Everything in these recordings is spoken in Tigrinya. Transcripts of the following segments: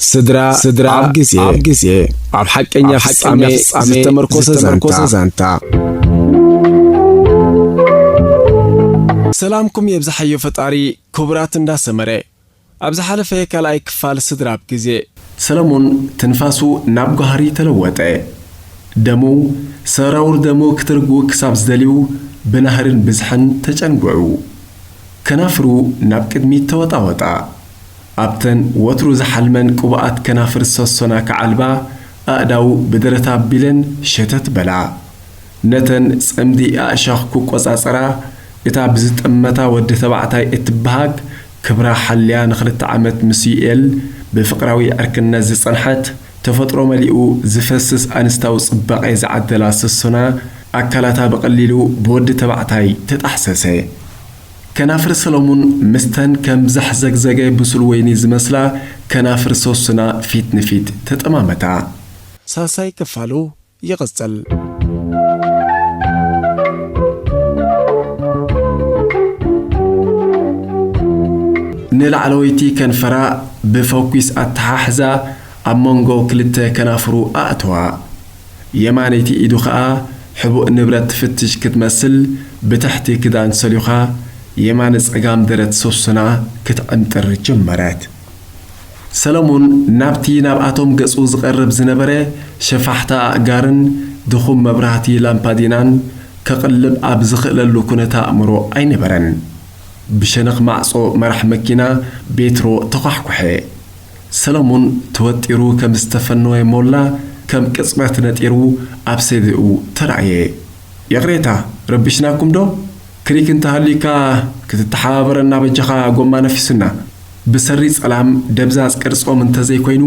ስድራ፣ ስድራ ኣብ ግዜ፣ ኣብ ግዜ፣ ኣብ ሓቀኛ ኣብ ሓቀኛ ፍጻሜ ፍጻሜ ዝተመርኮሰ ዝተመርኮሰ ዛንታ። ዛንታ። ሰላምኩም የብዝሓዮ ፈጣሪ፣ ክቡራት እንዳ ሰመረ። ኣብ ዝሓለፈ ካልኣይ ክፋል ስድራ ኣብ ግዜ። ሰለሙን ትንፋሱ ናብ ጓህሪ ተለወጠ። ደሙ ሰራውር ደሙ ክትርጉ ክሳብ ዝደልዩ ብናህርን ብዝሕን ተጨንጉዑ። ከናፍሩ ናብ ቅድሚት ተወጣወጣ። ኣብተን ወትሩ ዝሓልመን ቅቡኣት ከናፍር ሰሶና ክዓልባ ኣእዳዉ ብደረታ ኣቢለን ሸተት በላ። ነተን ጽምዲ ኣእሻኽ ክቆጻጸራ፣ እታ ብዝጠመታ ወዲ ተባዕታይ እትበሃግ ክብራ ሓልያ ንኽልተ ዓመት ምስ ዩኤል ብፍቕራዊ ዕርክነት ዝጸንሐት፣ ተፈጥሮ መሊኡ ዝፈስስ ኣንስታዊ ጽባቐ ዝዓደላ ሰሶና ኣካላታ ብቐሊሉ ብወዲ ተባዕታይ ተጣሕሰሰ። ከናፍር ሰሎሙን ምስተን ከም ዘሕዘግዘገ ብሱል ወይኒ ዝመስላ ከናፍር ሰሶና ፊት ንፊት ተጠማመታ። ሳልሳይ ክፋሉ ይቕጽል። ንላዕለወይቲ ከንፈራ ብፈኲስ ኣተሓሕዛ ኣብ መንጎ ክልተ ከናፍሩ ኣእተዋ። የማነይቲ ኢዱ ኸኣ ሕቡእ ንብረት ትፍትሽ ክትመስል ብትሕቲ ክዳን ሰሊዃ የማነ ጸጋም ደረት ሰሶና ክትዕንጥር ጀመረት። ሰለሙን ናብቲ ናብኣቶም ገጹ ዝቐርብ ዝነበረ ሸፋሕታ ኣእጋርን ድኹም መብራህቲ ላምፓዲናን ከቕልብ ኣብ ዝኽእለሉ ኩነታ ኣእምሮ ኣይነበረን። ብሸነኽ ማዕጾ መራሕ መኪና ቤትሮ ተዃሕኩሐ። ሰለሙን ተወጢሩ ከም ዝተፈነወ ሞላ ከም ቅጽበት ነጢሩ ኣብ ሰድኡ ተራእየ። ይቕሬታ፣ ረቢሽናኩም ዶ? ክሪክ እንተሃልዩካ ክትተሓባበረና በጃኻ፣ ጎማ ነፊሱና። ብሰሪ ጸላም ደብዛዝ ቅርጾም እንተዘይኮይኑ፣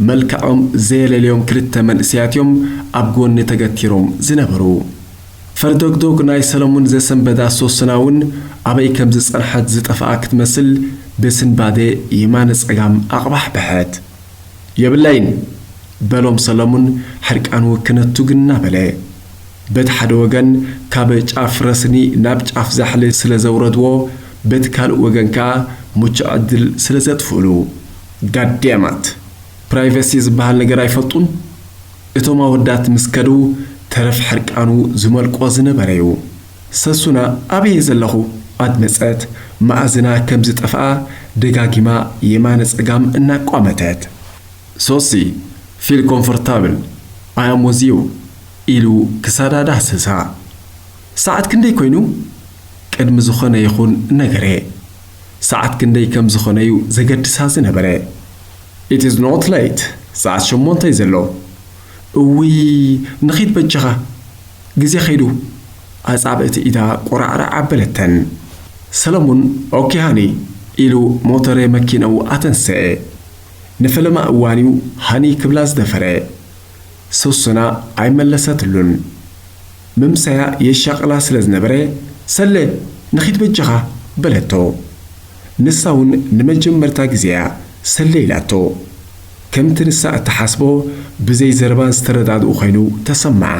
መልክዖም ዘየለልዮም ክልተ መንእሰያት እዮም ኣብ ጎኒ ተገቲሮም ዝነበሩ። ፈርዶግዶግ ናይ ሰለሙን ዘሰንበዳ ሶስና እውን ኣበይ ከም ዝጸንሐት ዝጠፍኣ ክትመስል ብስንባደ የማነ ጸጋም ኣቕባሕበሐት። የብለይን፣ በሎም ሰለሙን ሕርቃኑ ክነቱግ እናበለ። በቲ ሓደ ወገን ካብ ጫፍ ረስኒ ናብ ጫፍ ዛሕሊ ስለ ዘውረድዎ፣ በቲ ካልእ ወገን ከኣ ምቹእ ዕድል ስለ ዘጥፍኡሉ። ጋዴማት፣ ፕራይቨሲ ዝበሃል ነገር ኣይፈልጡን? እቶም ኣወዳት ምስ ከዱ፣ ተረፍ ሕርቃኑ ዝመልቆ ዝነበረ እዩ። ሰሱና ኣበይ እየ ዘለኹ? ኣድመጸት፣ መኣዝና ከም ዝጠፍኣ ደጋጊማ የማነ ጸጋም እናቋመተት። ሶሲ፣ ፊል ኮምፎርታብል፣ ኣይ ኣም ዊዝ ዩ፣ ኢሉ ክሳዳ ዳህሰሳ። ሰዓት ክንደይ ኮይኑ? ቅድሚ ዝኾነ ይኹን ነገረ፣ ሰዓት ክንደይ ከም ዝኾነ እዩ ዘገድሳ ዝነበረ። It is not late፣ ሰዓት ሸሞንተ እዩ ዘሎ። እውይ፣ ንኺድ በጃኻ፣ ግዜ ኸይዱ። ኣጻብዕቲ ኢዳ ቆራዕራዕ ኣበለተን። ሰለሙን፣ ኦኬ ሃኒ፣ ኢሉ ሞተረ መኪናኡ ኣተንሰኤ። ንፈለማ እዋን እዩ ሃኒ ክብላ ዝደፈረ። ሶሶና ኣይመለሰትሉን። ምምሳያ የሻቕላ ስለ ዝነበረ፣ ሰሌ፣ ንኺድ በጃኻ፣ በለቶ። ንሳ እውን ንመጀመርታ ግዜ እያ ሰሌ ኢላቶ። ከምቲ ንሳ እትሓስቦ ብዘይ ዘረባ ዝተረዳድኡ ኮይኑ ተሰምዓ።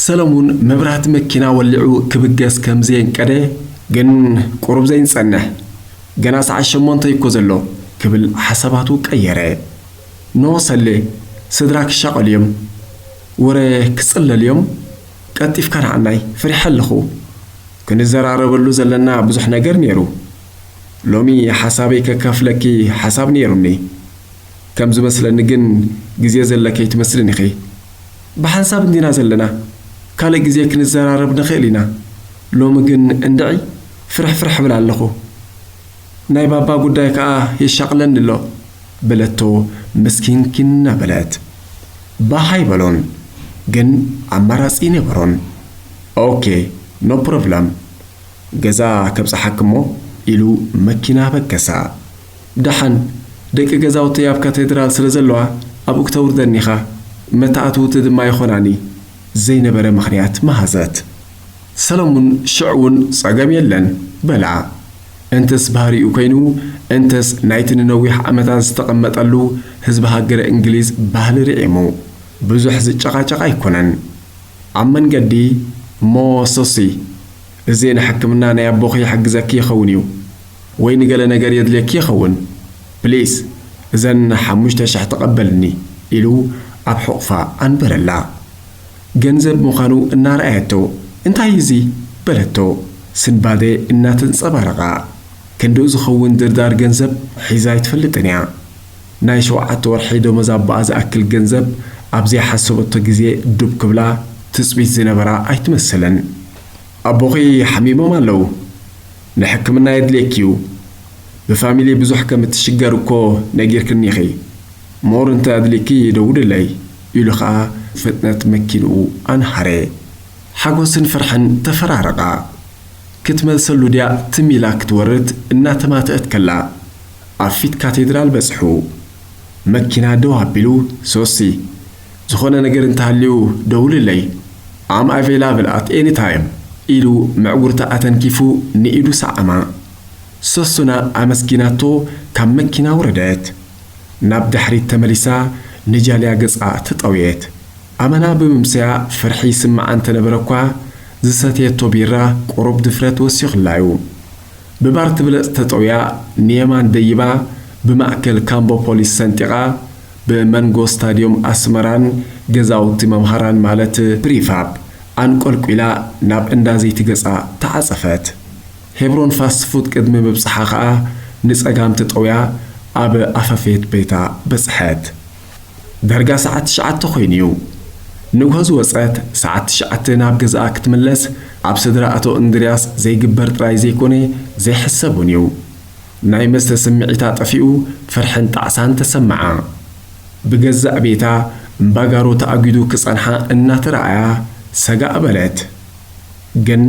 ሰለሙን መብራህቲ መኪና ወሊዑ ክብገስ ከም ዘየንቀደ፣ ግን ቁሩብ ዘይንጸንሕ፣ ገና ሰዓት ሸሞንተ እኮ ዘሎ፣ ክብል ሓሳባቱ ቀየረ። ኖ ሰሌ፣ ስድራ ክሻቐሉ እዮም፣ ወረ ክጽለሉ እዮም፣ ቀልጢፍካ ንዓናይ፣ ፈሪሐ ኣለኹ። ክንዘራረበሉ ዘለና ብዙሕ ነገር ነይሩ። ሎሚ ሓሳበይ ከካፍለኪ ሓሳብ ነይሩኒ። ከም ዝመስለኒ ግን ግዜ ዘለኪ ኣይትመስልን ኢኺ። ብሓንሳብ እንዲና ዘለና፣ ካልእ ግዜ ክንዘራረብ ንኽእል ኢና። ሎሚ ግን እንድዒ ፍርሕ ፍርሕ እብል ኣለኹ። ናይ ባባ ጉዳይ ከኣ የሻቕለኒ ኣሎ፣ በለቶ ምስኪንኪን እናበለት። ባህ ኣይበሎን፣ ግን ኣማራጺ ኣይነበሮን። ኦኬ፣ ኖ ፕሮብለም። ገዛ ከብጽሓኪ እሞ፣ ኢሉ መኪና በገሳ። ደሓን፣ ደቂ ገዛውተይ ኣብ ካቴድራል ስለ ዘለዋ፣ ኣብኡ ክተውርደኒ ኢኻ፣ መተኣትውቲ ድማ ይኾናኒ፣ ዘይነበረ ምኽንያት መሃዘት። ሰለሙን ሽዑ እውን ጸገም የለን፣ በላ። እንተስ ባህሪኡ ኮይኑ፣ እንተስ ናይቲ ንነዊሕ ዓመታት ዝተቐመጠሉ ህዝቢ ሃገረ እንግሊዝ ባህሊ ርዒሙ፣ ብዙሕ ዝጨቓጨቕ ኣይኮነን። ኣብ መንገዲ፣ "እሞ ሶሲ፣ እዚ ንሕክምና ናይ ኣቦኺ ይሕግዘኪ ይኸውን እዩ፣ ወይ ንገለ ነገር የድልየኪ ይኸውን፣ ፕሊስ፣ እዘን ሓሙሽተ ሽሕ ተቐበልኒ" ኢሉ ኣብ ሕቑፋ ኣንበረላ። ገንዘብ ምዃኑ እናረኣየቶ፣ "እንታይ እዩ እዚ?" በለቶ፣ ስንባደ እናተንጸባረቓ። ክንድኡ ዝኸውን ድርዳር ገንዘብ ሒዛ ኣይትፈልጥን እያ። ናይ ሸውዓተ ወርሒ ደሞዝ ኣቦኣ ዝኣክል ገንዘብ ኣብ ዘይሓሰበቶ ግዜ ዱብ ክብላ ትጽቢት ዝነበራ ኣይትመስልን። "ኣቦኺ ሓሚሞም ኣለዉ። ንሕክምና የድልየኪ እዩ። ብፋሚሊ ብዙሕ ከም እትሽገር እኮ ነጊርክኒ ኢኺ። ሞር እንተ ኣድልየኪ ደውልለይ" ኢሉ ኸኣ ፍጥነት መኪንኡ ኣንሃረ። ሓጎስን ፍርሕን ተፈራረቓ። ክትመልሰሉ ድያ ትም ኢላ ክትወርድ እናተማትአት ከላ፣ ኣብ ፊት ካቴድራል በጽሑ። መኪና ደው ኣቢሉ፣ "ሶሲ፣ ዝኾነ ነገር እንተሃልዩ ደውልለይ። I'm available at any time" ኢሉ ምዕጉርታ ኣተንኪፉ ንኢዱ ሰዓማ። ሶሱና ኣመስጊናቶ ካብ መኪና ወረደት። ናብ ድሕሪት ተመሊሳ ንጃልያ ገጻ ተጠውየት። ኣመና ብምምስያ ፍርሒ ይስምዓ እንተነበረ እኳ፣ ዝሰተየቶ ቢራ ቁሩብ ድፍረት ወሲኹላ'ዩ። ብባር ትብለጽ ተጠውያ ንየማን ደይባ፣ ብማእከል ካምቦ ፖሊስ ሰንጢቓ፣ ብመንጎ ስታድዮም ኣስመራን ገዛውቲ መምሃራን ማለት ፕሪፋብ ኣንቆልቂላ ናብ እንዳ ዘይቲ ገጻ ተዓጸፈት። ሄብሮን ፋስት ፉድ ቅድሚ ምብጽሓ ኸኣ ንጸጋም ተጠውያ ኣብ ኣፋፌት ቤታ በጽሐት። ዳርጋ ሰዓት ትሽዓተ ኮይኑ'ዩ። ንግሆ ዝወጸት ሰዓት ትሽዓተ ናብ ገዛኣ ክትምለስ ኣብ ስድራ ኣቶ እንድርያስ ዘይግበር ጥራይ ዘይኮነ ዘይሕሰብ እውን እዩ። ናይ መስተ ስምዒታ ጠፊኡ ፍርሕን ጣዕሳን ተሰምዓ። ብገዛእ ቤታ እምባጋሮ ተኣጒዱ ክጸንሓ እናተረኣያ ሰጋእ በለት። ግን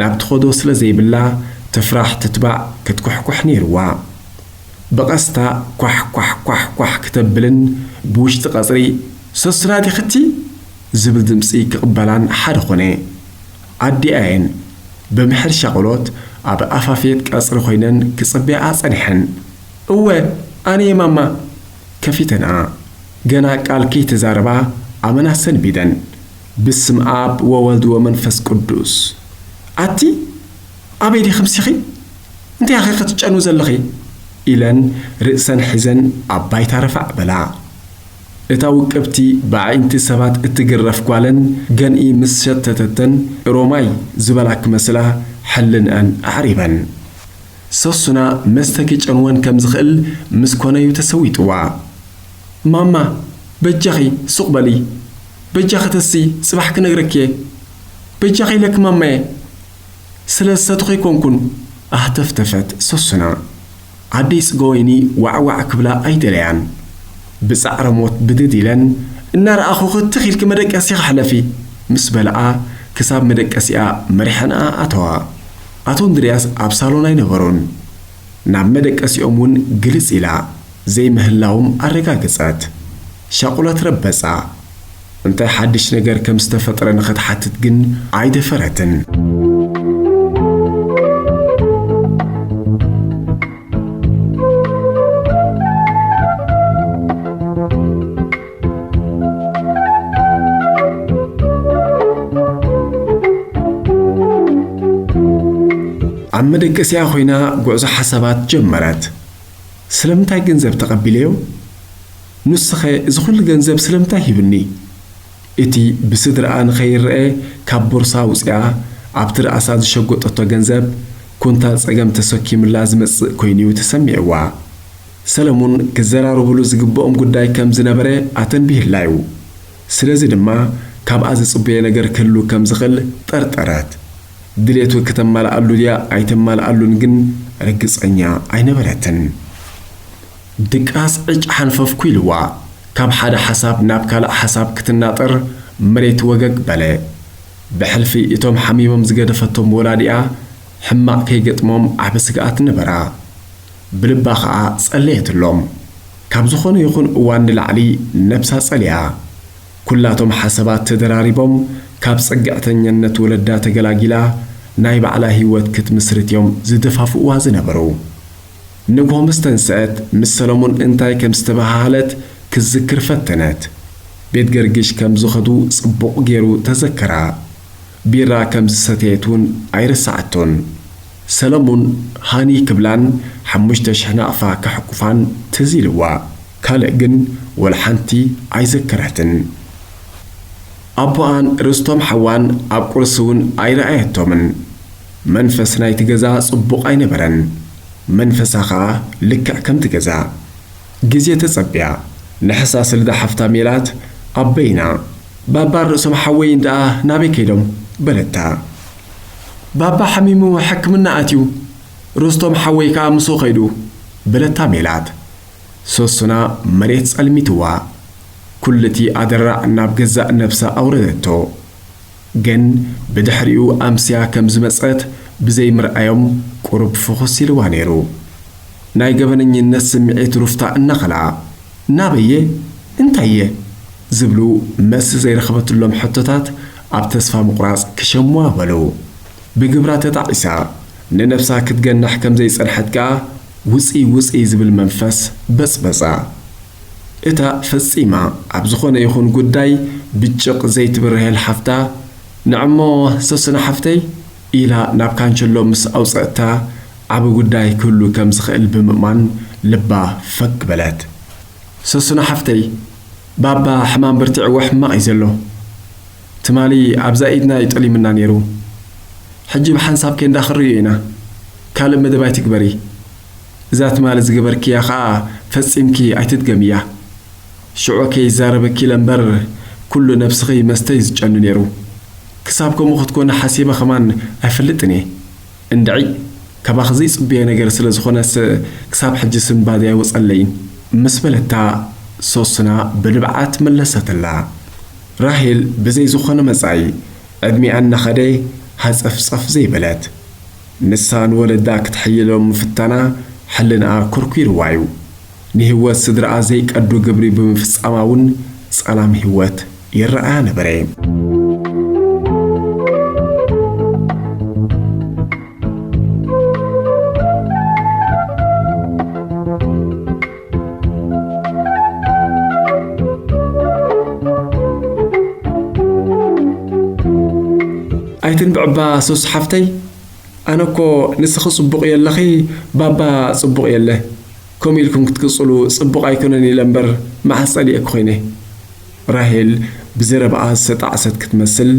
ናብ ትኸዶ ስለ ዘይብላ ትፍራሕ ትትባዕ ክትኩሕኩሕ ነይርዋ። ብቐስታ ኳሕ ኳሕ ኳሕ ኳሕ ክተብልን ብውሽጢ ቀጽሪ "ሶስና ዲኽቲ?" ዝብል ድምጺ ክቕበላን ሓደ ኾነ። ኣዲኣየን ብምሕር ሻቕሎት ኣብ ኣፋፌት ቀጽሪ ኮይነን ክጽበያኣ ጸኒሐን። "እወ፣ ኣነ እየ ማማ!" ከፊተንኣ። ገና ቃል ከይተዛረባ ኣመና ሰንቢደን። "ብስም ኣብ ወወልድ ወመንፈስ ቅዱስ!" "ኣቲ ኣበይ ዲኺ ምሲኺ? እንታይ ኢኺ ክትጨኑ ዘለኺ?" ኢለን ርእሰን ሒዘን ኣብ ባይታ ረፋዕ በላ። እታ ውቅብቲ ብኣዒንቲ ሰባት እትግረፍ ጓለን ገንኢ ምስ ሸተተተን ሮማይ ዝበላ ክመስላ ሕልንአን ኣዕሪበን። ሰሱና መስተ ክጨንወን ከም ዝኽእል ምስ ኮነዩ ተሰዊጥዋ። "ማማ፣ በጃኺ ሱቕ በሊ። በጃኺ ተሲ፣ ጽባሕ ክነግረኪ እየ። በጃኺ ኢለኪ ማማየ። ስለ ዝሰትኹ ኣይኮንኩን።" ኣህተፍተፈት ሰሱና። ኣደይ ጽገወይኒ ዋዕዋዕ ክብላ ኣይደለያን። ብጻዕረ ሞት ብድድ ኢለን፣ "እናረኣኹኺ ትኽ ኢልኪ መደቀሲኺ ሕለፊ" ምስ በልኣ፣ ክሳብ መደቀሲኣ መሪሐንኣ ኣተዋ። ኣቶ እንድርያስ ኣብ ሳሎን ኣይነበሩን። ናብ መደቀሲኦም እውን ግልጽ ኢላ ዘይምህላዎም ኣረጋገጸት። ሻቑለት ረበጻ። እንታይ ሓድሽ ነገር ከም ዝተፈጥረ ንኽትሓትት ግን ኣይደፈረትን። ኣብ መደቀሲኣ ኮይና ጉዕዞ ሓሳባት ጀመረት። ስለምንታይ ገንዘብ ተቐቢለዮ? ንሱኸ እዚ ኹሉ ገንዘብ ስለምንታይ ሂብኒ? እቲ ብስድራኣ ንኸይረኣ ካብ ቦርሳ ኣውጺኣ ኣብቲ ርእሳ ዝሸጎጠቶ ገንዘብ፣ ኩንታል ጸገም ተሰኪሙላ ዝመጽእ ኮይኑ'ዩ ተሰሚዕዋ። ሰለሙን ክዘራረቡሉ ዝግብኦም ጉዳይ ከም ዝነበረ ኣተንቢህላ'ዩ። ስለዚ ድማ ካብኣ ዝጽበዮ ነገር ክህሉ ከም ዝኽእል ጠርጠረት። ድሌቱ ከተማልኣሉ ድያ ኣይተማልኣሉን ግን ርግጸኛ ኣይነበረትን። ድቃስ ዕጭ ሓንፈፍኩ ኢልዋ፣ ካብ ሓደ ሓሳብ ናብ ካልእ ሓሳብ ክትናጠር መሬት ወገግ በለ። ብሕልፊ እቶም ሓሚሞም ዝገደፈቶም ወላዲኣ ሕማቕ ከይገጥሞም ዓቢ ስግኣት ነበራ። ብልባ ኸኣ ጸለየትሎም። ካብ ዝኾነ ይኹን እዋን ንላዕሊ ነብሳ ጸሊኣ። ኩላቶም ሓሳባት ተደራሪቦም፣ ካብ ጽግዕተኛነት ወለዳ ተገላጊላ፣ ናይ ባዕላ ህይወት ክትምስርት እዮም ዝደፋፍእዋ ዝነበሩ። ንግሆ ምስ ተንስአት፣ ምስ ሰለሙን እንታይ ከም ዝተበሃሃለት ክትዝክር ፈተነት። ቤት ገርግሽ ከም ዝኸዱ ጽቡቕ ገይሩ ተዘከራ። ቢራ ከም ዝሰተየት እውን ኣይረሳዓቶን። ሰለሙን ሃኒ ክብላን ሓሙሽተ ሽሕ ናቕፋ ከሕቁፋን ትዝ ኢልዋ። ካልእ ግን ወላ ሓንቲ ኣይዘከረትን። ኣቦኣን ርስቶም ሓዋን ኣብ ቁርሲ እውን ኣይረኣየቶምን። መንፈስ ናይቲ ገዛ ጽቡቕ ኣይነበረን። መንፈሳ ኸኣ ልክዕ ከምቲ ገዛ። ግዜ ተጸብያ፣ ንሕሳስ ልዳ ሓፍታ ሜላት ኣብ በይና፣ "ባባን ርእሶም ሓወይን ደኣ ናበይ ከይዶም?" በለታ። "ባባ ሓሚሙ ሕክምና ኣትዩ፣ ርስቶም ሓወይ ከኣ ምስኡ ከይዱ" በለታ ሜላት። ሶሱና መሬት ጸልሚትዋ። ኩሉቲ ኣደራዕ ናብ ገዛእ ነብሳ ኣውረደቶ። ግን ብድሕሪኡ ኣምስያ ከም ዝመጸት ብዘይምርኣዮም ቁሩብ ፍኹስ ኢልዋ ነይሩ። ናይ ገበነኝነት ስምዒት ሩፍታ እናኸልኣ፣ "ናበየ? እንታየ?" ዝብሉ መልሲ ዘይረኸበትሎም ሕቶታት ኣብ ተስፋ ምቑራጽ ክሸሙዋ በሉ። ብግብራ ተጣዒሳ፣ ንነብሳ ክትገንሕ ከም ዘይጸንሐት ከኣ ውጺ ውጺ ዝብል መንፈስ በጽበጻ። እታ ፈጺማ ኣብ ዝኾነ ይኹን ጉዳይ ብጭቕ ዘይትብል ራሄል ሓፍታ፣ "ንዕሞ ሰሱና ሓፍተይ?" ኢላ ናብ ካንቸሎ ምስ ኣውጸእታ፣ ዓቢ ጉዳይ ክህሉ ከም ዝኽእል ብምእማን ልባ ፈግ በለት። "ሰሱና ሓፍተይ፣ ባባ ሕማም በርቲዕዎ ሕማቕ እዩ ዘሎ። ትማሊ ኣብዛ ኢድና እዩ ጠሊምና ነይሩ። ሕጂ ብሓንሳብ ኬንዳ ክንርእዮ ኢና። ካልእ መደብ ኣይትግበሪ። እዛ ትማሊ ዝገበርክያ ኸኣ ፈጺምኪ ኣይትድገምያ። ሽዑ ከይዛረበኪ ኢለ እምበር፣ ኩሉ ነብስኺ መስተ እዩ ዝጨኑ ነይሩ። ክሳብ ከምኡ ክትኮኒ ሓሲበ ኸማን ኣይፈልጥን እየ። እንድዒ፣ ካባኺ ዘይጽበዮ ነገር ስለ ዝኾነስ፣ ክሳብ ሕጂ ስንባደ ኣይወጸለይን" ምስ በለታ፣ ሶስና ብንብዓት መለሰትላ። ራሄል ብዘይ ዝኾነ መጻኢ፣ ዕድሚኣ እናኸደ ሃጸፍጸፍ ዘይበለት። ንሳ ንወለዳ ክትሕይሎ ምፍታና ሕልናኣ ኮርኲርዋ እዩ። ንህይወት ስድራኣ ዘይቀዱ ግብሪ ብምፍጻማ እውን ጸላም ህይወት ይረኣያ ነበረ። ኣይትንብዕባ ሶስ ሓፍተይ፣ ኣነ እኮ ንስኺ ጽቡቕ የለኺ፣ ባባ ጽቡቕ የለ። ከምኡ ኢልኩም ክትቅጽሉ ጽቡቕ ኣይኮነን ኢለ እምበር፣ መዓስ ጸሊኤኪ ኮይነ? ራሄል ብዘረባኣ ዝተጣዕሰት ክትመስል፣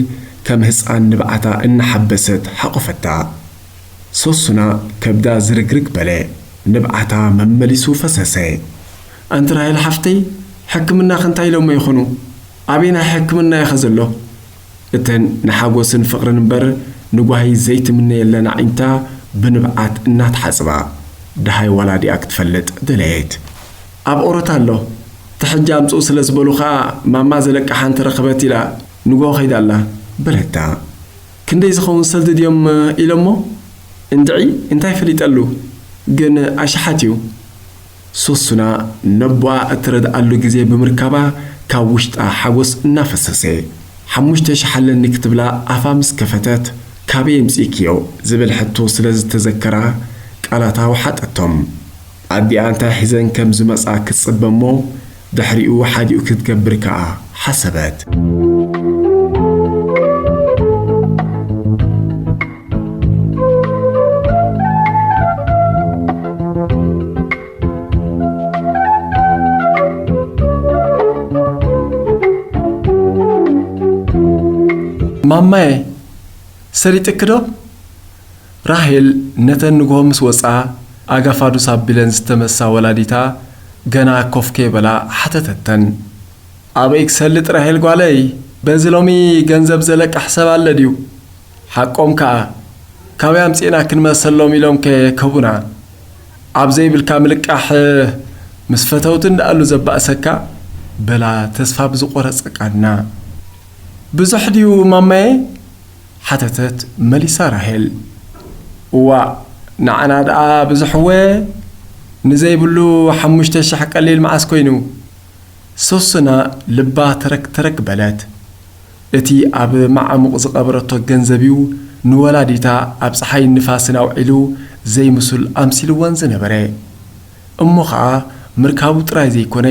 ከም ህጻን ንብዓታ እናሓበሰት ሓቖፈታ። ሶሱና ከብዳ ዝርግርግ በለ፣ ንብዓታ መመሊሱ ፈሰሰ። ኣንቲ ራሄል ሓፍተይ፣ ሕክምናኺ እንታይ ኢሎሞ ይኾኑ? ኣበየናይ ሕክምና ኢኸ ዘሎ? እተን ንሓጎስን ፍቕርን እምበር ንጓሂ ዘይትምነየለን ኣዒንታ ብንብዓት እናተሓጽባ፣ ደሃይ ዋላ ዲኣ ክትፈልጥ ደለየት። ኣብ ኦሮታ ኣሎ። እቲ ሕጂ ኣምጽኡ ስለ ዝበሉ ኸኣ ማማ ዘለቅሓ እንተረኸበት ኢላ ንግሆ ከይዳ ኣላ፣ በለታ። ክንደይ ዝኸውን ሰልዲ ድዮም ኢሎሞ? እንድዒ እንታይ ፈሊጠሉ? ግን ኣሽሓት እዩ። ሶሱና ነቦኣ እትረድኣሉ ግዜ ብምርካባ ካብ ውሽጣ ሓጎስ እናፈሰሰ፣ "ሓሙሽተ ሽሕ ኣለኒ" ክትብላ ኣፋ ምስ ከፈተት፣ "ካበይ ኣምጺእክዮ?" ዝብል ሕቶ ስለ ዝተዘከራ ቃላታ ወሓጠቶም። ኣዲኣ እንታይ ሒዘን ከም ዝመጻ ክትጽበ እሞ፣ ድሕሪኡ ሓዲኡ ክትገብር ከኣ ሓሰበት። ማማየ፣ ሰሊጥኪ ዶ? ራሄል ነተን ንግሆ ምስ ወጻ ኣጋፋዱስ ኣቢለን ዝተመሳ ወላዲታ ገና ኮፍ ከይበላ ሓተተተን። ኣበይ ክሰልጥ ራሄል ጓለይ፣ በዚ ሎሚ ገንዘብ ዘለቅሕ ሰብ ኣለ ድዩ? ሓቆም ከኣ፣ ካበይ ኣምጺእና ክንመሰሎም ኢሎምከ ክህቡና? ኣብ ዘይብልካ ምልቃሕ ምስ ፈተውቲ እንዳኣሉ ዘባእሰካ፣ በላ ተስፋ ብዝቆረጸ ቃና። ብዙሕ ድዩ ማማየ? ሓተተት መሊሳ ራሄል። እዋእ፣ ንዓና ደኣ ብዙሕ እወ፣ ንዘይብሉ ሓሙሽተ ሽሕ ቀሊል መዓስ ኮይኑ? ሶስና ልባ ተረክ ተረክ በለት። እቲ ኣብ መዓሙቕ ዝቐበረቶ ገንዘብ እዩ ንወላዲታ ኣብ ጸሓይን ንፋስን ኣውዒሉ ዘይምሱል ኣምሲልወን ዝነበረ። እሞ ኸኣ ምርካቡ ጥራይ ዘይኮነ፣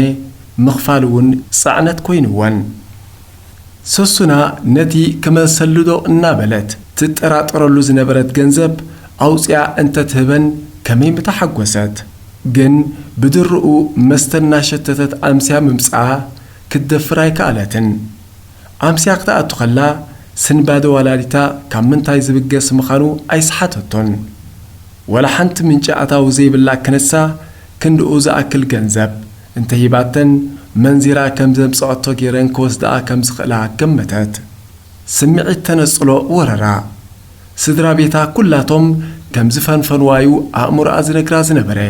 ምኽፋል እውን ጸዕነት ኮይንወን። ሰሱና ነቲ ክመልሰሉ ዶ እናበለት ትጠራጠረሉ ዝነበረት ገንዘብ ኣውጺኣ እንተትህበን ከመይ ምተሓጎሰት። ግን ብድርኡ መስተ እናሸተተት ኣምስያ ምምጽኣ ክትደፍር ኣይከኣለትን። ኣምስያ ክትኣቱ ከላ ስንባደ ወላዲታ ካብ ምንታይ ዝብገስ ምዃኑ ኣይሰሓተቶን። ወላ ሓንቲ ምንጪ ኣታዊ ዘይብላ ክነሳ ክንድኡ ዝኣክል ገንዘብ እንተሂባተን መንዚራ ከም ዘምጽኣቶ ገይረን ክወስድኣ ከም ዝኽእላ ገመተት። ስምዒት ተነጽሎ ወረራ። ስድራ ቤታ ኩላቶም ከም ዝፈንፈንዋዩ ኣእምሮኣ ዝነግራ ዝነበረ።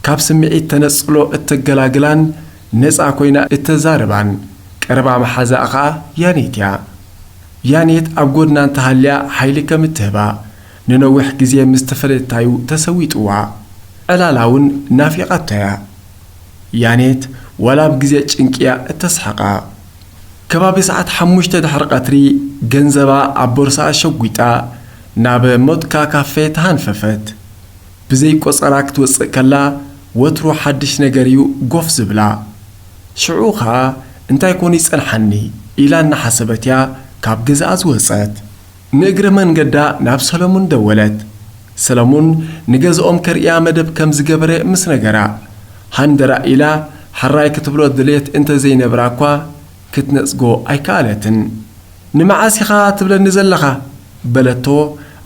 ካብ ስምዒት ተነጽሎ እተገላግላን ነጻ ኮይና እተዛርባን ቀረባ መሓዛኣ ኸኣ ያኔት እያ። ያኔት ኣብ ጎድና እንተሃልያ ሓይሊ ከም እትህባ፣ ንነዊሕ ግዜ ምስ ተፈለየታዩ ተሰዊጥዋ። ዕላላ እውን ናፊቓቶ እያ። ያኔት ዋላ ኣብ ግዜ ጭንቂ እያ እተስሕቓ። ከባቢ ሰዓት ሓሙሽተ ድሕሪ ቀትሪ ገንዘባ ኣብ ቦርሳኣ ሸጒጣ ናብ ሞትካ ካፌ ተሃንፈፈት። ብዘይ ቆጸራ ክትወጽእ ከላ ወትሩ ሓድሽ ነገር እዩ ጎፍ ዝብላ። ሽዑ ኸኣ እንታይ ኮን ይጸንሓኒ ኢላ እናሓሰበት እያ ካብ ገዛኣ ዝወጸት። ንእግረ መንገዳ ናብ ሰለሙን ደወለት። ሰለሙን ንገዝኦም ከርእያ መደብ ከም ዝገበረ ምስ ነገራ፣ ሃንደራ ኢላ ሕራይ ክትብሎ ድሌት እንተ ዘይነብራ እኳ ክትነጽጎ ኣይከኣለትን። "ንመዓስ ኢኻ ትብለኒ ዘለኻ?" በለቶ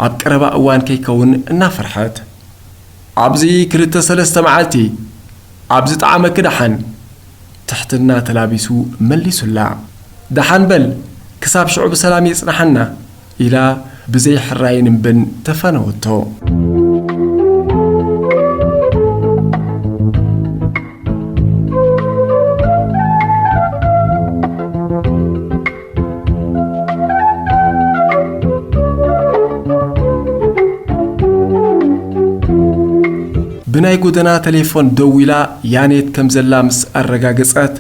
ኣብ ቀረባ እዋን ከይከውን እናፈርሐት። "ኣብዚ ክልተ ሰለስተ መዓልቲ፣ ኣብ ዝጠዓመኪ ደሓን" ትሕትና ተላቢሱ መሊሱላ። "ደሓን በል፣ ክሳብ ሽዑ ብሰላም የጽንሓና" ኢላ ብዘይ ሕራይን እምብን ተፋነወቶ። ብናይ ጎደና ቴሌፎን ደዊላ ያኔት ከም ዘላ ምስ ኣረጋገጸት፣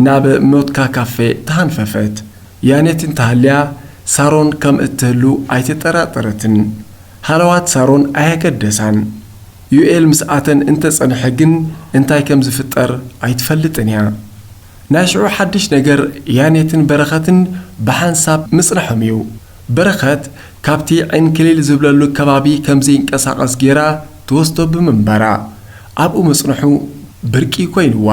ናብ ሞትካ ካፌ ተሃንፈፈት። ያኔት እንተሃልያ፣ ሳሮን ከም እትህሉ ኣይተጠራጠረትን። ሃለዋት ሳሮን ኣየገደሳን። ዩኤል ምስ ኣተን እንተጸንሐ ግን እንታይ ከም ዝፍጠር ኣይትፈልጥን እያ። ናይ ሽዑ ሓድሽ ነገር ያኔትን በረኸትን ብሓንሳብ ምጽንሖም እዩ። በረኸት ካብቲ ዕንክሊል ዝብለሉ ከባቢ ከም ዘይንቀሳቐስ ገይራ ትወስዶ ብምንባራ፣ ኣብኡ ምጽንሑ ብርቂ ኮይንዋ።